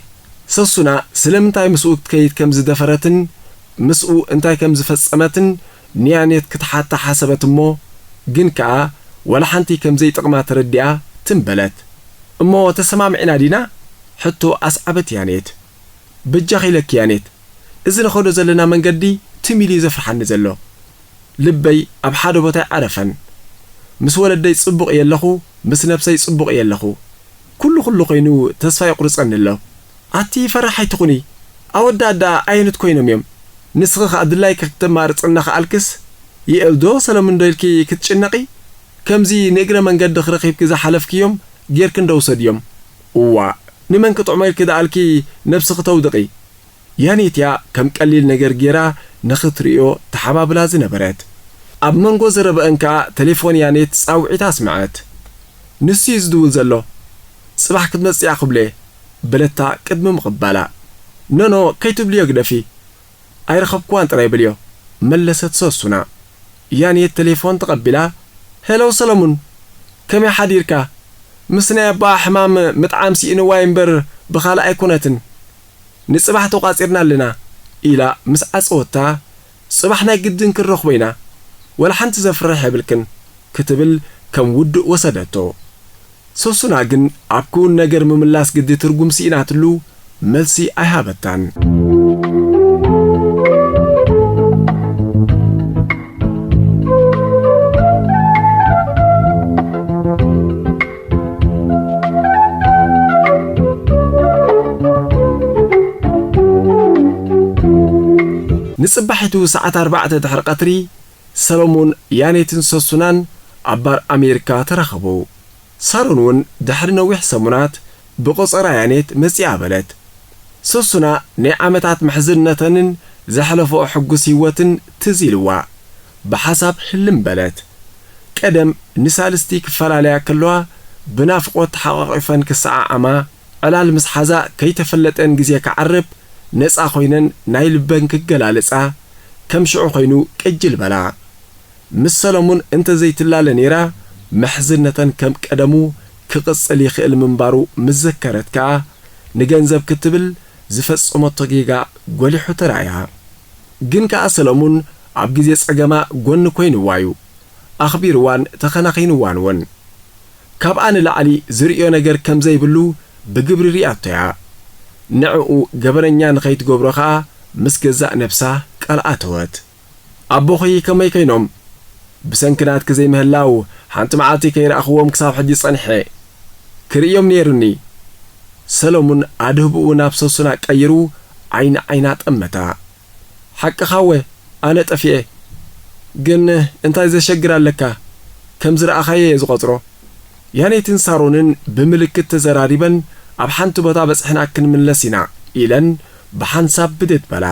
ሰሱና ስለምንታይ ምስኡ ክትከይድ ከም ዝደፈረትን ምስኡ እንታይ ከም ዝፈጸመትን ንያኔት ክትሓታ ሓሰበት እሞ ግን ከኣ ወላ ሓንቲ ከም ዘይጠቕማ ተረዲኣ ትም በለት። እሞ ተሰማሚዕና ዲና? ሕቶ ኣስዓበት ያኔት። በጃኺ ኢለኪ ያኔት፣ እዚ ንኸዶ ዘለና መንገዲ ትም ኢሉ እዩ ዘፍርሓኒ ዘሎ። ልበይ ኣብ ሓደ ቦታ ኣይዓረፈን። ምስ ወለደይ ጽቡቕ እየ ኣለኹ፣ ምስ ነብሰይ ጽቡቕ እየ ኣለኹ። ኩሉ ኩሉ ኮይኑ ተስፋ የቑርጸኒ ኣሎ። ኣቲ ፈራሕ ኣይትኹኒ። ኣወዳት ደኣ ኣየኑት ኮይኖም እዮም? ንስኺ ኸኣ ድላይኪ ክተማርጺ እናኸኣልክስ ይእልዶ ሰለሙንዶ ኢልኪ ክትጭነቒ? ከምዚ ንእግረ መንገድኺ ረኺብኪ ዝሓለፍክዮም ጌርኪ እንዶ ውሰድዮም። እዋእ፣ ንመን ክጥዕሞ ኢልኪ ደኣልኪ ነብስኺ ተውድቒ? ያኔት እያ ከም ቀሊል ነገር ጌራ ንኽትርእዮ ተሓባብላ ዝነበረት። ኣብ መንጎ ዘረበአን ከኣ ተሌፎን ያኔት ጻውዒት ኣስምዐት። ንሱ እዩ ዝድውል ዘሎ። ጽባሕ ክትመጽእ እያ ክብሎ እየ፣ በለታ ቅድሚ ምቕባላ። ኖኖ፣ ከይትብልዮ ግደፊ። ኣይረኸብክዋን ጥራይ በልዮ፣ መለሰት ሰሱና። ያኔት ተሌፎን ተቐቢላ፣ ሄሎ ሰለሙን፣ ከመይ ሓዲርካ? ምስ ናይ ኣቦኣ ሕማም ምጥዓም ስኢንዋ እዩ እምበር ብኻልእ ኣይኮነትን። ንጽባሕ ተቋጺርና ኣለና፣ ኢላ ምስ ዓጸወታ፣ ጽባሕ ናይ ግድን ክንረኽቦ ኢና። ወላ ሓንቲ ዘፍርሕ የብልክን፣ ክትብል ከም ውዱእ ወሰደቶ። ሶሱና ግን ኣብ ክውን ነገር ምምላስ ግዲ ትርጉም ስኢናትሉ መልሲ ኣይሃበታን። ንጽባሒቱ ሰዓት ኣርባዕተ ድሕሪ ቀትሪ ሰሎሞን ያኔትን ሶሱናን ኣብ ባር ኣሜሪካ ተራኸቡ። ሳሮን እውን ድሕሪ ነዊሕ ሰሙናት ብቆጸራ ያኔት መጺኣ በለት። ሶሱና ናይ ዓመታት ምሕዝነተንን ዘሕለፈኦ ሕጉስ ህይወትን ትዝ ኢልዋ። ብሓሳብ ህልም በለት። ቀደም ንሳልስቲ ክፈላለያ ከለዋ ብናፍቖት ተሓቋቒፈን ክሰዓዓማ፣ ዕላል ምስ ሓዛ ከይተፈለጠን ግዜ ክዓርብ ነጻ ኮይነን ናይ ልበን ክገላልጻ ከም ሽዑ ኮይኑ ቅጅል በላ። ምስ ሰለሙን እንተ ዘይትላለ ነይራ፣ ምሕዝነተን ከም ቀደሙ ክቕጽል ይኽእል ምንባሩ ምስ ዘከረት ከኣ፣ ንገንዘብ ክትብል ዝፈጸመቶ ጌጋ ጐሊሑ ተራእያ። ግን ከኣ ሰለሙን ኣብ ግዜ ጸገማ ጐኒ ኮይንዋ እዩ። ኣኽቢርዋን ተኸናኺንዋን እውን። ካብኣ ንላዕሊ ዝርእዮ ነገር ከም ዘይብሉ ብግብሪ ርእያቶ እያ። ንዕኡ ገበነኛ ንኸይትገብሮ ኸኣ ምስ ገዛእ ነብሳ ቃል ኣተወት። ኣቦኺ ከመይ ኮይኖም? ብሰንኪ ናትኪ ዘይምህላው ሓንቲ መዓልቲ ከይረኣኽዎም ክሳብ ሕጂ ጸኒሐ። ክርእዮም ነይሩኒ። ሰለሙን ኣድህብኡ ናብ ሰሱና ቀይሩ ዓይኒ ዓይና ጠመታ። ሓቅኻ እወ፣ ኣነ ጠፊኤ። ግን እንታይ ዘሸግር ኣለካ? ከም ዝረኣኻዮ እየ ዝቖጽሮ። ያኔትን ሳሮንን ብምልክት ተዘራሪበን ኣብ ሓንቲ ቦታ በጺሕና ክንምለስ ኢና ኢለን ብሓንሳብ ብድድ በላ።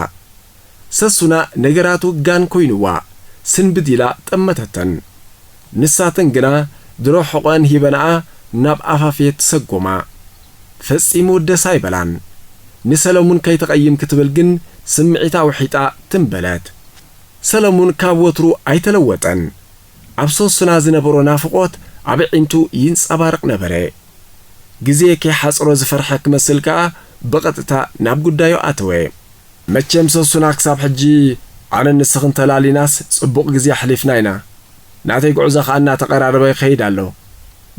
ሰሱና ነገራቱ ጋን ኮይንዋ ስንብድ ኢላ ጠመተተን። ንሳተን ግና ድሮ ሕቖአን ሂበንኣ ናብ ኣፋፌት ሰጎማ። ፈጺሙ ደስ ኣይበላን። ንሰለሙን ከይተቐይም ክትብል ግን ስምዒታ ውሒጣ ትም በለት። ሰለሙን ካብ ወትሩ ኣይተለወጠን። ኣብ ሰሱና ዝነበሮ ናፍቖት ኣብ ኣዒንቱ ይንጸባረቕ ነበረ። ግዜ ከይሓጽሮ ዝፈርሐ ክመስል ከኣ ብቐጥታ ናብ ጉዳዩ ኣተወ። መቸም ሰሱና ክሳብ ሕጂ ኣነን ንስኽን ተላሊናስ ጽቡቕ ግዜ ኣሕሊፍና ኢና። ናተይ ጉዕዞ ከኣ እናተቐራረበ ይኸይድ ኣሎ።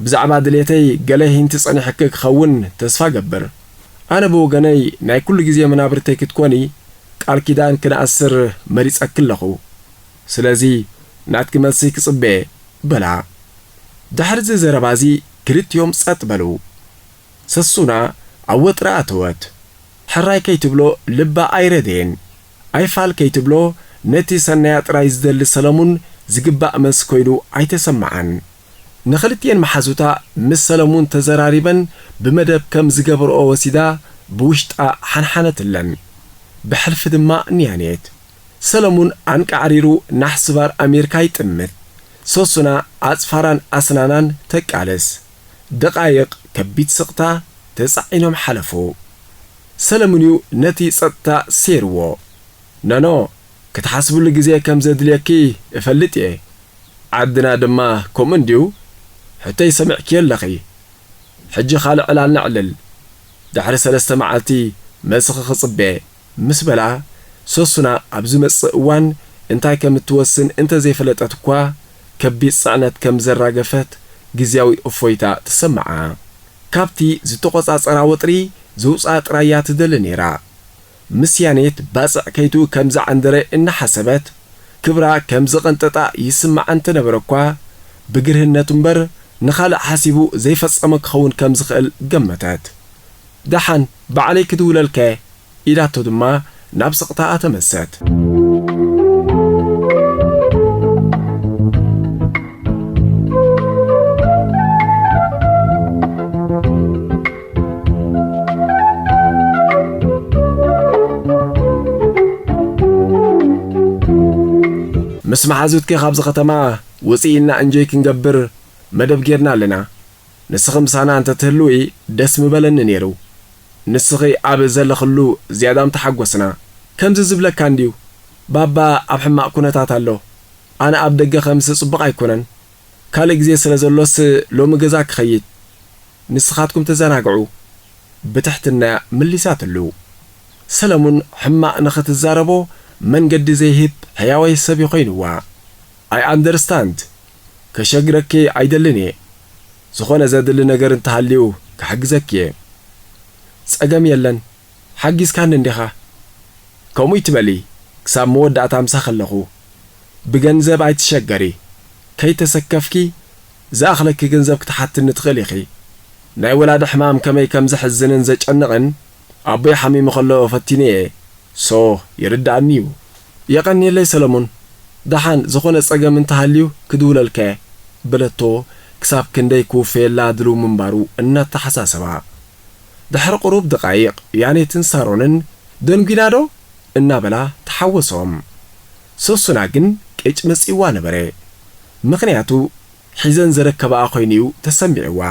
ብዛዕባ ድሌተይ ገለ ሂንቲ ጸኒሕኪ ክኸውን ተስፋ እገብር። ኣነ ብወገነይ ናይ ኩሉ ግዜ መናብርተይ ክትኮኒ ቃል ኪዳን ክነኣስር መሪጸኪ ኣለኹ። ስለዚ ናትኪ መልሲ ክጽበ በላ። ድሕሪ እዚ ዘረባ እዚ ክልቲኦም ጸጥ በሉ። ሰሱና ኣብ ወጥሪ ኣተወት። ሕራይ ከይትብሎ ልባ ኣይረደየን። ኣይፋል ከይትብሎ ነቲ ሰናያ ጥራይ ዝደሊ ሰለሙን ዝግባእ መልሲ ኮይኑ ኣይተሰምዓን። ንኽልቲኤን መሓዙታ ምስ ሰለሙን ተዘራሪበን ብመደብ ከም ዝገበርኦ ወሲዳ ብውሽጣ ሓንሓነትለን። ብሕልፊ ድማ ንያኔት። ሰለሙን ኣንቃዕሪሩ ናሕሲ ባር ኣሜሪካ ይጥምት። ሶሱና ኣጽፋራን ኣስናናን ተቃልስ። ደቓይቕ ከቢድ ስቕታ ተጻዒኖም ሓለፉ። ሰለሙን እዩ ነቲ ጸጥታ ሴርዎ። ኖኖ፣ ክትሓስብሉ ግዜ ከም ዘድልየኪ እፈልጥ እየ። ዓድና ድማ ከምኡ እንድዩ። ሕቶይ ሰሚዕኪዮ ኣለኺ። ሕጂ ካልእ ዕላል ነዕልል። ድሕሪ ሰለስተ መዓልቲ መልስኺ ክጽበ። ምስ በላ፣ ሶሱና ኣብ ዝመጽእ እዋን እንታይ ከም እትወስን እንተ ዘይፈለጠት እኳ፣ ከቢድ ጽዕነት ከም ዘራገፈት ግዝያዊ እፎይታ ተሰምዓ። ካብቲ ዝተቖጻጸራ ወጥሪ ዘውጽኣ ጥራይ እያ ትደሊ ነይራ። ምስ ያኔት ባጽዕ ከይቱ ከም ዝዓንደረ እናሓሰበት፣ ክብራ ከም ዘቐንጠጣ ይስምዓ እንተነበረ እኳ፣ ብግርህነቱ እምበር ንኻልእ ሓሲቡ ዘይፈጸሞ ክኸውን ከም ዝኽእል ገመተት። ደሓን፣ ባዕለይ ክድውለልከ? ኢላቶ ድማ ናብ ስቕታኣ ተመልሰት። ምስ መሓዙትኪ ካብዚ ከተማ ውፅእ ኢልና እንጆይ ክንገብር መደብ ጌርና ኣለና። ንስኺ ምሳና እንተትህልዊ ደስ ምበለኒ ነይሩ። ንስኺ ኣብ ዘለኽሉ ዝያዳ ምተሓጎስና። ከምዚ ዝብለካ እንድዩ፣ ባባ ኣብ ሕማቕ ኩነታት ኣሎ። ኣነ ኣብ ደገ ከምሲ ጽቡቕ ኣይኮነን። ካልእ ግዜ ስለ ዘሎስ ሎሚ ገዛ ክኸይድ። ንስኻትኩም ተዘናግዑ፣ ብትሕትና መሊሳትሉ። ሰለሙን ሕማቕ ንኽትዛረቦ መንገዲ ዘይህብ ሕያዋይ ሰብ እዩ ኮይንዋ። I understand። ከሸግረኪ ኣይደልን እየ። ዝኾነ ዘድሊ ነገር እንተሃልዩ ክሕግዘኪ እየ። ጸገም የለን። ሓጊዝካኒ እንዲኻ። ከምኡ ይትበሊ፣ ክሳብ መወዳእታ ምሳኺ ኣለኹ። ብገንዘብ ኣይትሸገሪ። ከይተሰከፍኪ ዝኣኽለኪ ገንዘብ ክትሓትኒ ትኽእሊ ኢኺ። ናይ ወላዲ ሕማም ከመይ ከም ዘሕዝንን ዘጨንቕን ኣቦይ ሓሚሙ ከሎ ፈቲነ እየ። ሶ ይርድኣኒ እዩ። የቐንየለይ ሰለሙን። ደሓን ዝኾነ ጸገም እንተሃልዩ ክድውለልካ እየ፣ በለቶ ክሳብ ክንደይ ክውፈየላ ድልው ምንባሩ እናተሓሳሰባ። ድሕሪ ቁሩብ ደቓይቕ ያኔትን ሳሮንን ደንጒና ዶ? እናበላ ተሓወሶም። ሶሱና ግን ቅጭ መጺእዋ ነበረ። ምኽንያቱ ሒዘን ዘረከባኣ ኮይኑ እዩ ተሰሚዕዋ።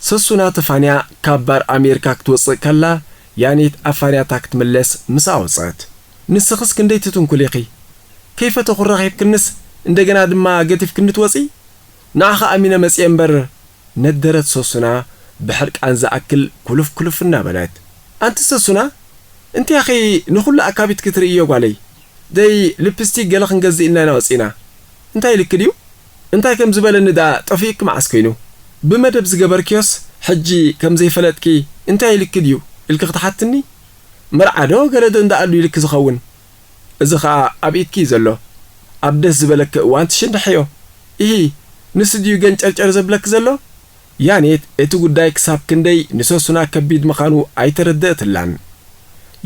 ሰሱና ተፋንያ ካብ ባር ኣሜሪካ ክትወጽእ ከላ፣ ያኔት ኣፋንያታ ክትምለስ ምስ ኣወጸት፣ "ንስኽስ ክንደይ ትትንኩል ኢኺ? ከይፈተኹ ረኺብክንስ እንደገና ድማ ገቲፍክኒ ትወጺ? ንዓኻ ኣሚነ መጺኤ እምበር ነደረት ሶሱና ብሕርቃን ዝኣክል ኩልፍ ኩልፍ እናበለት። ኣንቲ ሶሱና፣ እንቲያኺ ንኹሉ ኣካቢት ክትርእዮ ጓለይ? ደይ ልፕስቲክ ገለ ክንገዝእ ኢልና ኢና ወጺና። እንታይ ኢልኪ ድዩ? እንታይ ከም ዝበለኒ ደኣ ጠፊእኪ መዓስ ኮይኑ? ብመደብ ዝገበርክዮስ ሕጂ ከም ዘይፈለጥኪ እንታይ ኢልኪ ድዩ ኢልኪ ክትሓትኒ? መርዓ ዶ ገለ ዶ እንዳኣሉ ኢልኪ ዝኸውን? እዚ ኸኣ ኣብ ኢድኪ እዩ ዘሎ። ኣብ ደስ ዝበለኪ እዋን ትሽንድሕዮ። ኢሂ፣ ንሱ ድዩ ገንጨርጨር ዘብለኪ ዘሎ? ያኔት እቲ ጉዳይ ክሳብ ክንደይ ንሶሱና ከቢድ ምዃኑ ኣይተረደእትላን።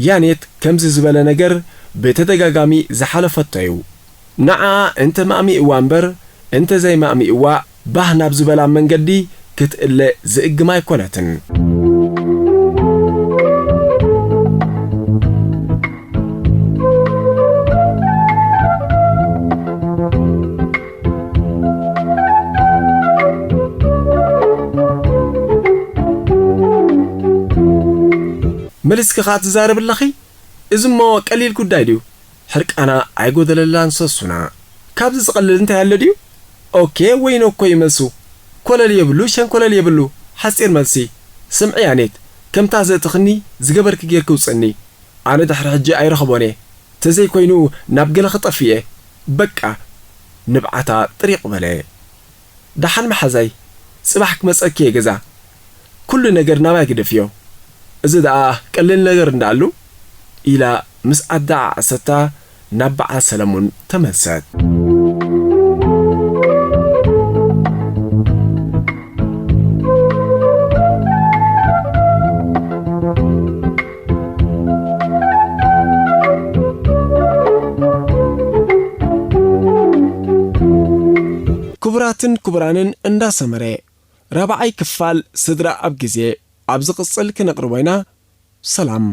ያኔት ከምዚ ዝበለ ነገር ብተደጋጋሚ ዝሓለፈቶ እዩ። ንዓኣ እንተ ማእሚእዋ እምበር እንተ ዘይማእሚእዋ ባህ ናብ ዝበላ መንገዲ ክትእለ ዝእግም ኣይኮነትን። መሊስኪ ኸኣ ትዛረቢ ኣለኺ? እዚ እሞ ቀሊል ጉዳይ ድዩ? ሕርቃና ኣይጎደለላን ሰሱና። ካብዚ ዝቐልል እንታይ ኣሎ ድዩ? ኦኬ ወይ ኖኮ እዩ መልሱ። ኮለል የብሉ ሸንኮለል የብሉ። ሓጺር መልሲ። ስምዒ ያኔት፣ ከምታ ዘእትኽኒ ዝገበርኪ ጌርኪ ውጽእኒ። ኣነ ድሕሪ ሕጂ ኣይረኽቦን እየ። ተዘይኮይኑ ናብ ገለ ክጠፍእ እየ። በቃ። ንብዓታ ጥሪቕ በለ። ደሓን መሓዛይ፣ ጽባሕ ክመጸኪ እየ ገዛ። ኩሉ ነገር ናባይ ግደፍዮ። እዚ ደኣ ቀሊል ነገር እንዳኣሉ ኢላ ምስ ኣደዓዓሰታ ናብ በዓል ሰለሙን ተመልሰት። ክቡራትን ክቡራንን እንዳ ሰመረ ራብዓይ ክፋል ስድራ ኣብ ግዜ ኣብ ዝቕጽል ክነቕርቦ ኢና። ሰላም።